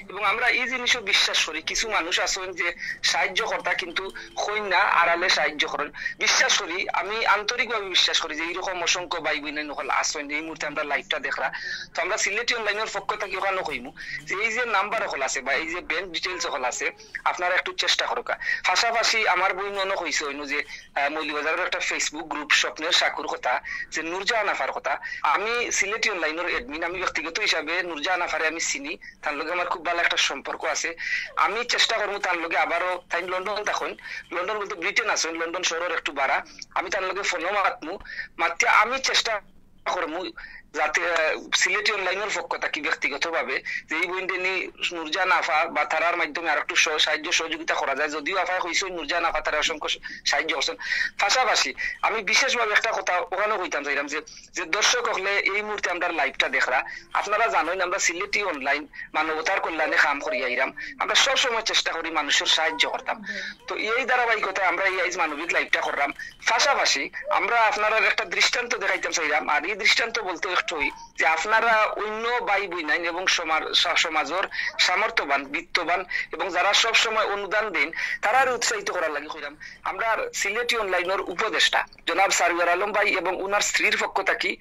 এবং আমরা এই জিনিসও বিশ্বাস করি, কিছু মানুষ আছইন যে সাহায্য করতা কিন্তু কইন না, আড়ালে সাহায্য করইন। বিশ্বাস করি, আমি আন্তরিকভাবে বিশ্বাস করি যে এইরকম অসংখ্য ভাই বইন অকল আছইন, এই মুহূর্তে আমরা লাইভটা দেখরা। তো আমরা সিলেটি অনলাইনের পক্ষ থাকি অখানো কইমু যে এই যে নাম্বার অকল আছে বা এই যে ব্যাংক ডিটেইলস অকল আছে, আপনারা একটু চেষ্টা করুকা। পাশাপাশি আমার বইন অনো কইছে অইনু যে, আহ, মৌলভীবাজারের একটা Facebook গ্রুপ স্বপ্নের সাকুর কথা, যে নুরজাহান আফার কথা। আমি সিলেটি অনলাইনের অ্যাডমিন, আমি ব্যক্তিগত হিসাবে নুরজাহান আফারে আমি চিনি, তার লগে আমার খুব ভালো একটা সম্পর্ক আছে। আমি চেষ্টা করমু তার লগে আবারও, তাইন লন্ডন থাকইন, লন্ডন বলতে ব্রিটেন আছইন, লন্ডন শহরের একটু বারা, আমি তার লগে ফোনো মাতমু, মাতিয়া আমি চেষ্টা করমু যাতে, আহ, সিলেটি অনলাইনের পক্ষ থাকি ব্যক্তিগতভাবে যে এই বইনটা নি নুরজাহান আফা বা তারার মাধ্যমে আর একটু সহ-, সাহায্য সহযোগিতা করা যায়। যদিও আফায় কইছে নুরজাহান আফা তারা অসংখ্য স-, সাহায্য করছেন। পাশাপাশি আমি বিশেষভাবে একটা কথা অখানো কইতাম চাইলাম যে, যে দর্শক অকলে এই মুহূর্তে আমরা লাইভটা দেখরা, আপনারা জানইন আমরা সিলেটি অনলাইন মানবতার কল্যাণে কাম করি আইরাম, আমরা সব সময় চেষ্টা করি মানুষের সাহায্য করতাম। তো এই ধারাবাহিকতায় আমরা এই আইজ মানবিক লাইভটা করলাম। পাশাপাশি আমরা আপনারার একটা দৃষ্টান্ত দেখাইতাম চাইলাম, আর এই দৃষ্টান্ত বলতে একটাই যে আপনারা অন্য ভাই বইনাইন এবং সমার-, স-, সমাজের সামর্থ্যবান, বিত্তবান এবং যারা সব সময় অনুদান দেন, তারারে উৎসাহিত করার লাগি কইলাম। আমরা সিলেটি অনলাইনের উপদেষ্টা জনাব সারওয়ার আলম ভাই এবং উনার স্ত্রীর পক্ষ থাকি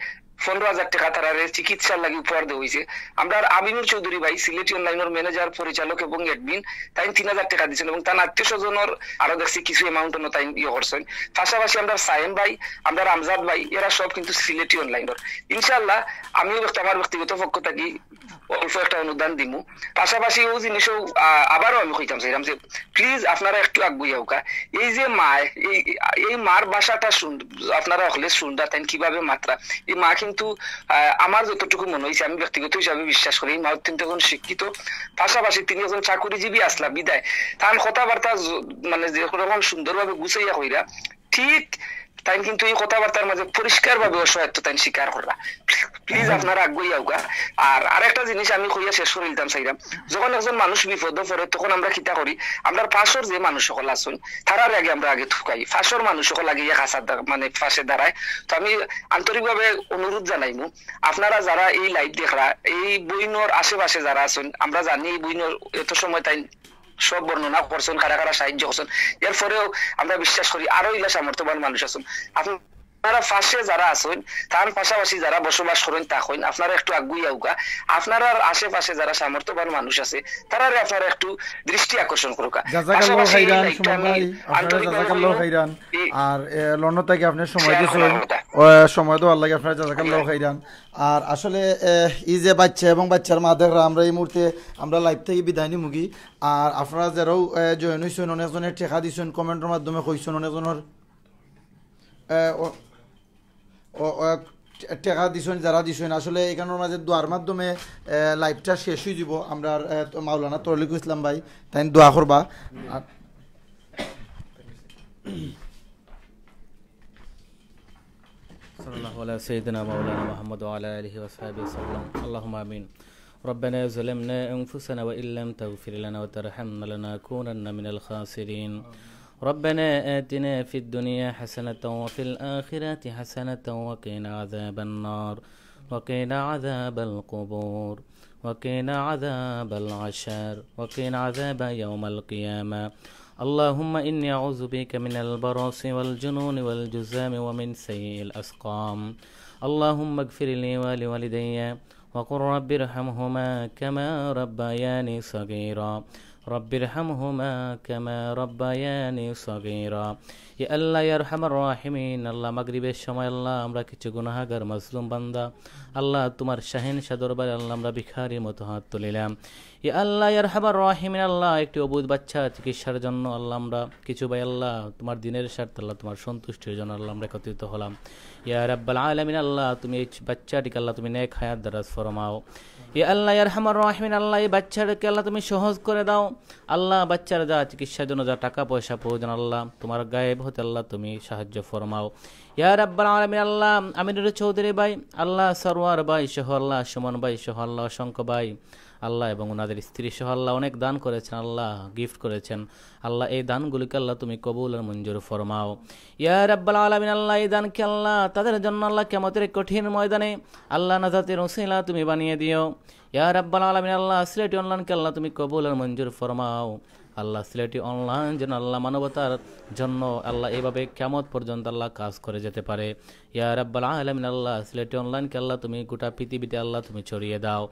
পনেরো হাজার টাকা তারারে চিকিৎসার লাগি উপহার দেওয়া হইছে। আমরা আমিনুর চৌধুরী ভাই, সিলেটি অনলাইনের ম্যানেজার, পরিচালক এবং অ্যাডমিন, তাইন তিন হাজার টাকা দিছেন এবং তার আত্মীয় স্বজনের আরো দেখছি কিছু অ্যামাউন্ট অন্য তাইন ইয়ে করছেন। পাশাপাশি আমরা সায়েম ভাই, আমরা রামজাদ ভাই, এরা সব কিন্তু সিলেটি অনলাইনের। ইনশাআল্লাহ আমিও ব্যক্তি-, আমার ব্যক্তিগত পক্ষ থাকি অল্প একটা অনুদান দিমু। পাশাপাশি ও জিনিসও, আহ, আবারও আমি কইতাম চাইলাম যে প্লিজ আপনারা একটু আগুয়াই আউকা। এই যে মা, এই, এই মার ভাষাটা শুন-, আপনারা হকলে শুনরা, তাইন কিভাবে মাতরা। এই মা কিন্তু, আহ, আমার যতটুকু মনে হইছে, আমি ব্যক্তিগত হিসাবে বিশ্বাস করি, এই মা অত্যন্ত একজন শিক্ষিত, পাশাপাশি তিনি একজন চাকুরিজীবী আছলা বিদায়, তান কথাবার্তা জ-, মানে, যে রকম সুন্দরভাবে গুছাইয়া কইরা, ঠিক তাইন কিন্তু এই কথাবার্তার মাঝে পরিষ্কারভাবে অসহায়ত্ব তাইন স্বীকার কররা। প্লিজ আপনারা আগুয়াই আউকা। আর আরেকটা জিনিস আমি কইয়া শেষ করি দিতাম চাইলাম, যখন একজন মানুষ বিপদে পড়ে, তখন আমরা কিতা করি? আমরা পাশর যে মানুষ সকল আছইন, তারারে আগে আমরা আগে ঠুকাই, পাশর মানুষ সকল আগে ইয়া কাছা দা-, মানে পাশে দাঁড়ায়। তো আমি আন্তরিকভাবে অনুরোধ জানাইমু, আপনারা যারা এই লাইভ দেখরা, এই বইনর আশেপাশে যারা আছইন, আমরা জানি এই বইনর এত সময় তাই সব বর্ণনা করছেন, কারা কারা সাহায্য করছেন। এরপরেও আমরা বিশ্বাস করি আরো ইলা সামর্থ্যবান মানুষ আছইন। আপনারা পাশে যারা আছইন, তার পাশাপাশি যারা বসবাস করেন, তা কইন, আপনারা একটু আগুয়াই আউকা। আপনারার আশেপাশে যারা সামর্থ্যবান মানুষ আছে, তারারে আপনারা একটু দৃষ্টি আকর্ষণ করুকা। জাজাকাল্লাহ পাশাপাশি এই খাইরান, লাইভটা সুমন আমি ভাই, আপনারা আন্তরিকভাবে জাজাকাল্লাহ কইলাম। খাইরান। এই আর, এ, লন্ডন থাকি আপনি সময় শেয়ার দিছেন, করার কথা। ও, সময় দেওয়ার লাগি আপনারা জাজাকাল্লাহ খাইরান। আর আসলে, এ, এই যে বাচ্চা এবং বাচ্চার মা দেখরা, আমরা এই মুহূর্তে আমরা লাইভ থাকি বিদায় নিমুগি। আর আপনারা যারাও, এ, জয়েন হইছেন, অনেকজনে টেকা দিছেন, কমেন্টর মাধ্যমে কইছেন, অনেকজনের, এ, ও, ও, ও, টে-, টেকা দিছেন, যারা দিছেন, আসলে এখানোর মাঝে দোয়ার মাধ্যমে, এ, লাইভটা শেষ হয়ে যাব। আমরা, এ, তো মাওলানা তরিকুল ইসলাম ভাই, তাইন দোয়া করবা। আর صلى الله على سيدنا مولانا محمد وعلى آله وصحبه وسلم. اللهم آمين. ربنا ظلمنا أنفسنا وإن لم تغفر لنا وترحمنا لنكونن من الخاسرين. ربنا آتنا في الدنيا حسنة وفي الآخرة حسنة وقنا عذاب النار. وقنا عذاب القبور. وقنا عذاب الحشر. وقنا عذاب يوم القيامة. اللهم إني أعوذ بك من البرص والجنون والجذام ومن سيء الأسقام. اللهم اغفر لي ولوالدي وقل رب ارحمهما كما ربياني صغيرا. رب ارحمهما كما ربياني صغيرا. ইয়া আল্লাহ, ইয়া আরহামার রাহিমিন, আল্লাহ, মাগরিবের সময়, আল্লাহ, আমরা কিছু গুনাহগার মাজলুম বান্দা, আল্লাহ, তোমার শাহিনশাহ দরবারে, আল্লাহ, আমরা ভিখারির মতো হাত তুলিলাম। ইয়া আল্লাহ, ইয়া আরহামার রাহিমিন, আল্লাহ, একটি অবুঝ বাচ্চা চিকিৎসার জন্য, আল্লাহ, আমরা কিছু ভাই, আল্লাহ, তোমার দিনের স্বার্থে, আল্লাহ, তোমার সন্তুষ্টির জন্য, আল্লাহ, আমরা একত্রিত হলাম। ইয়া রাব্বাল আলামিন, আল্লাহ, তুমি এই বাচ্চাটিকে, আল্লাহ, তুমি নেক হায়াত দারাজ ফরমাও। ইয়া আল্লাহ, ইয়া আরহামার রাহিমিন, আল্লাহ, এই বাচ্চাটাকে, আল্লাহ, তুমি সহজ করে দাও। আল্লাহ, বাচ্চার যা চিকিৎসার জন্য যা টাকা পয়সা প্রয়োজন, আল্লাহ, তোমার গায়েব হতে, আল্লাহ, তুমি সাহায্য ফরমাও। ইয়া রাব্বাল আলামিন, আল্লাহ, আমিনুর চৌধুরী ভাই, আল্লাহ, সরোয়ার ভাই সহ, আল্লাহ, সুমন ভাই সহ, আল্লাহ, শঙ্ক ভাই, আল্লাহ এবং ওনাদের স্ত্রী সহ আল্লাহ অনেক দান করেছেন, আল্লাহ গিফট করেছেন। আল্লাহ এই দানগুলিকে আল্লাহ তুমি কবুল আর মঞ্জুর ফরমাও। ইয়া রাব্বাল আলামিন, আল্লাহ এই দানকে আল্লাহ তাদের জন্য আল্লাহ কিয়ামতের কঠিন ময়দানে আল্লাহ নাজাতের উসিলা তুমি বানিয়ে দিও। ইয়া রাব্বাল আলামিন, আল্লাহ সিলেটি অনলাইনকে আল্লাহ তুমি কবুল আর মঞ্জুর ফরমাও। আল্লাহ সিলেটি অনলাইন যেন আল্লাহ মানবতার জন্য আল্লাহ এইভাবে কিয়ামত পর্যন্ত আল্লাহ কাজ করে যেতে পারে। ইয়া রাব্বাল আলামিন, আল্লাহ সিলেটি অনলাইনকে আল্লাহ তুমি গোটা পৃথিবীতে আল্লাহ তুমি ছড়িয়ে দাও।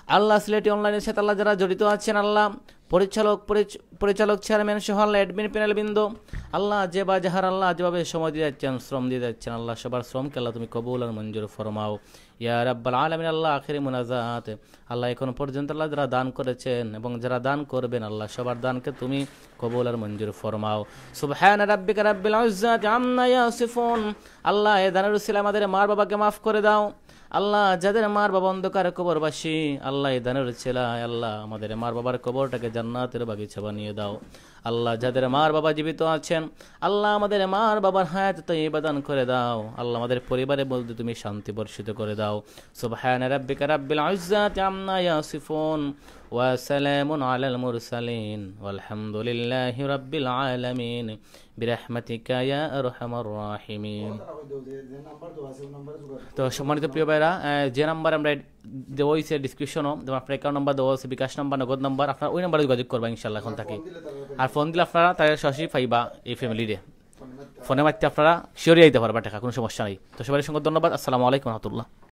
আল্লাহ সিলেটি অনলাইনের সাথে আল্লাহ যারা জড়িত আছেন আল্লাহ, পরিচালক পরিচ- পরিচালক চেয়ারম্যান সহ আল্লাহ অ্যাডমিন প্যানেল বৃন্দ, আল্লাহ যে বা যাহার আল্লাহ যেভাবে সময় দিয়ে যাচ্ছেন, শ্রম দিয়ে যাচ্ছেন আল্লাহ সবার শ্রমকে আল্লাহ তুমি কবুল আর মঞ্জুর ফরমাও। ইয়া রাব্বাল আলামিন, আল্লাহ আখেরি মুনাজাত আল্লাহ এখন পর্যন্ত আল্লাহ যারা দান করেছেন এবং যারা দান করবেন আল্লাহ সবার দানকে তুমি কবুল আর মঞ্জুর ফরমাও। সুবহান রাব্বিকা রাব্বিল ইজ্জাতি আম্মা ইয়াসিফুন। আল্লাহ এই দানের উসিলা আমাদের মার বাবাকে মাফ করে দাও। আল্লাহ যাদের মার বাবা অন্ধকার কবরবাসী, আল্লাহ এই দানের উসিলা আল্লাহ আমাদের মার বাবার কবরটাকে জান্নাতের বাগিচা বানিয়ে দাও। আল্লাহ যাদের মার বাবা জীবিত আছেন আল্লাহ আমাদের মার বাবার হায়াত তৈবা দান করে দাও। আল্লাহ আমাদের পরিবারের মধ্যে তুমি শান্তি বর্ষিত করে দাও। সুবহান রাব্বিকা রাব্বিল ইজ্জাতি আম্মা ইয়াসিফুন ওয়া সালামুন আলাল মুরসালিন ওয়ালহামদুলিল্লাহি রাব্বিল আলামিন বিরাহমাতিকা ইয়া আরহামার রাহিমিন। তো সম্মানিত প্রিয় ভাইরা, আহ, যে নাম্বার আমরা দেওয়া হয়েছে ডিসক্রিপশনও, যেমন আপনার অ্যাকাউন্ট নাম্বার দেওয়া আছে, বিকাশ নাম্বার, নগদ নাম্বার, আপনারা ওই নাম্বারে যোগাযোগ করবা ইনশাআল্লাহ এখন থাকি। আর ফোন দিলে আপনারা তাদের সরাসরি পাইবা এই ফ্যামিলিরে। ফোনে মারতে আপনারা শিওরি আইতে পারবা টাকা, কোনো সমস্যা নেই। তো সবাই অসংখ্য ধন্যবাদ। আসসালামু আলাইকুম রহমতুল্লাহ।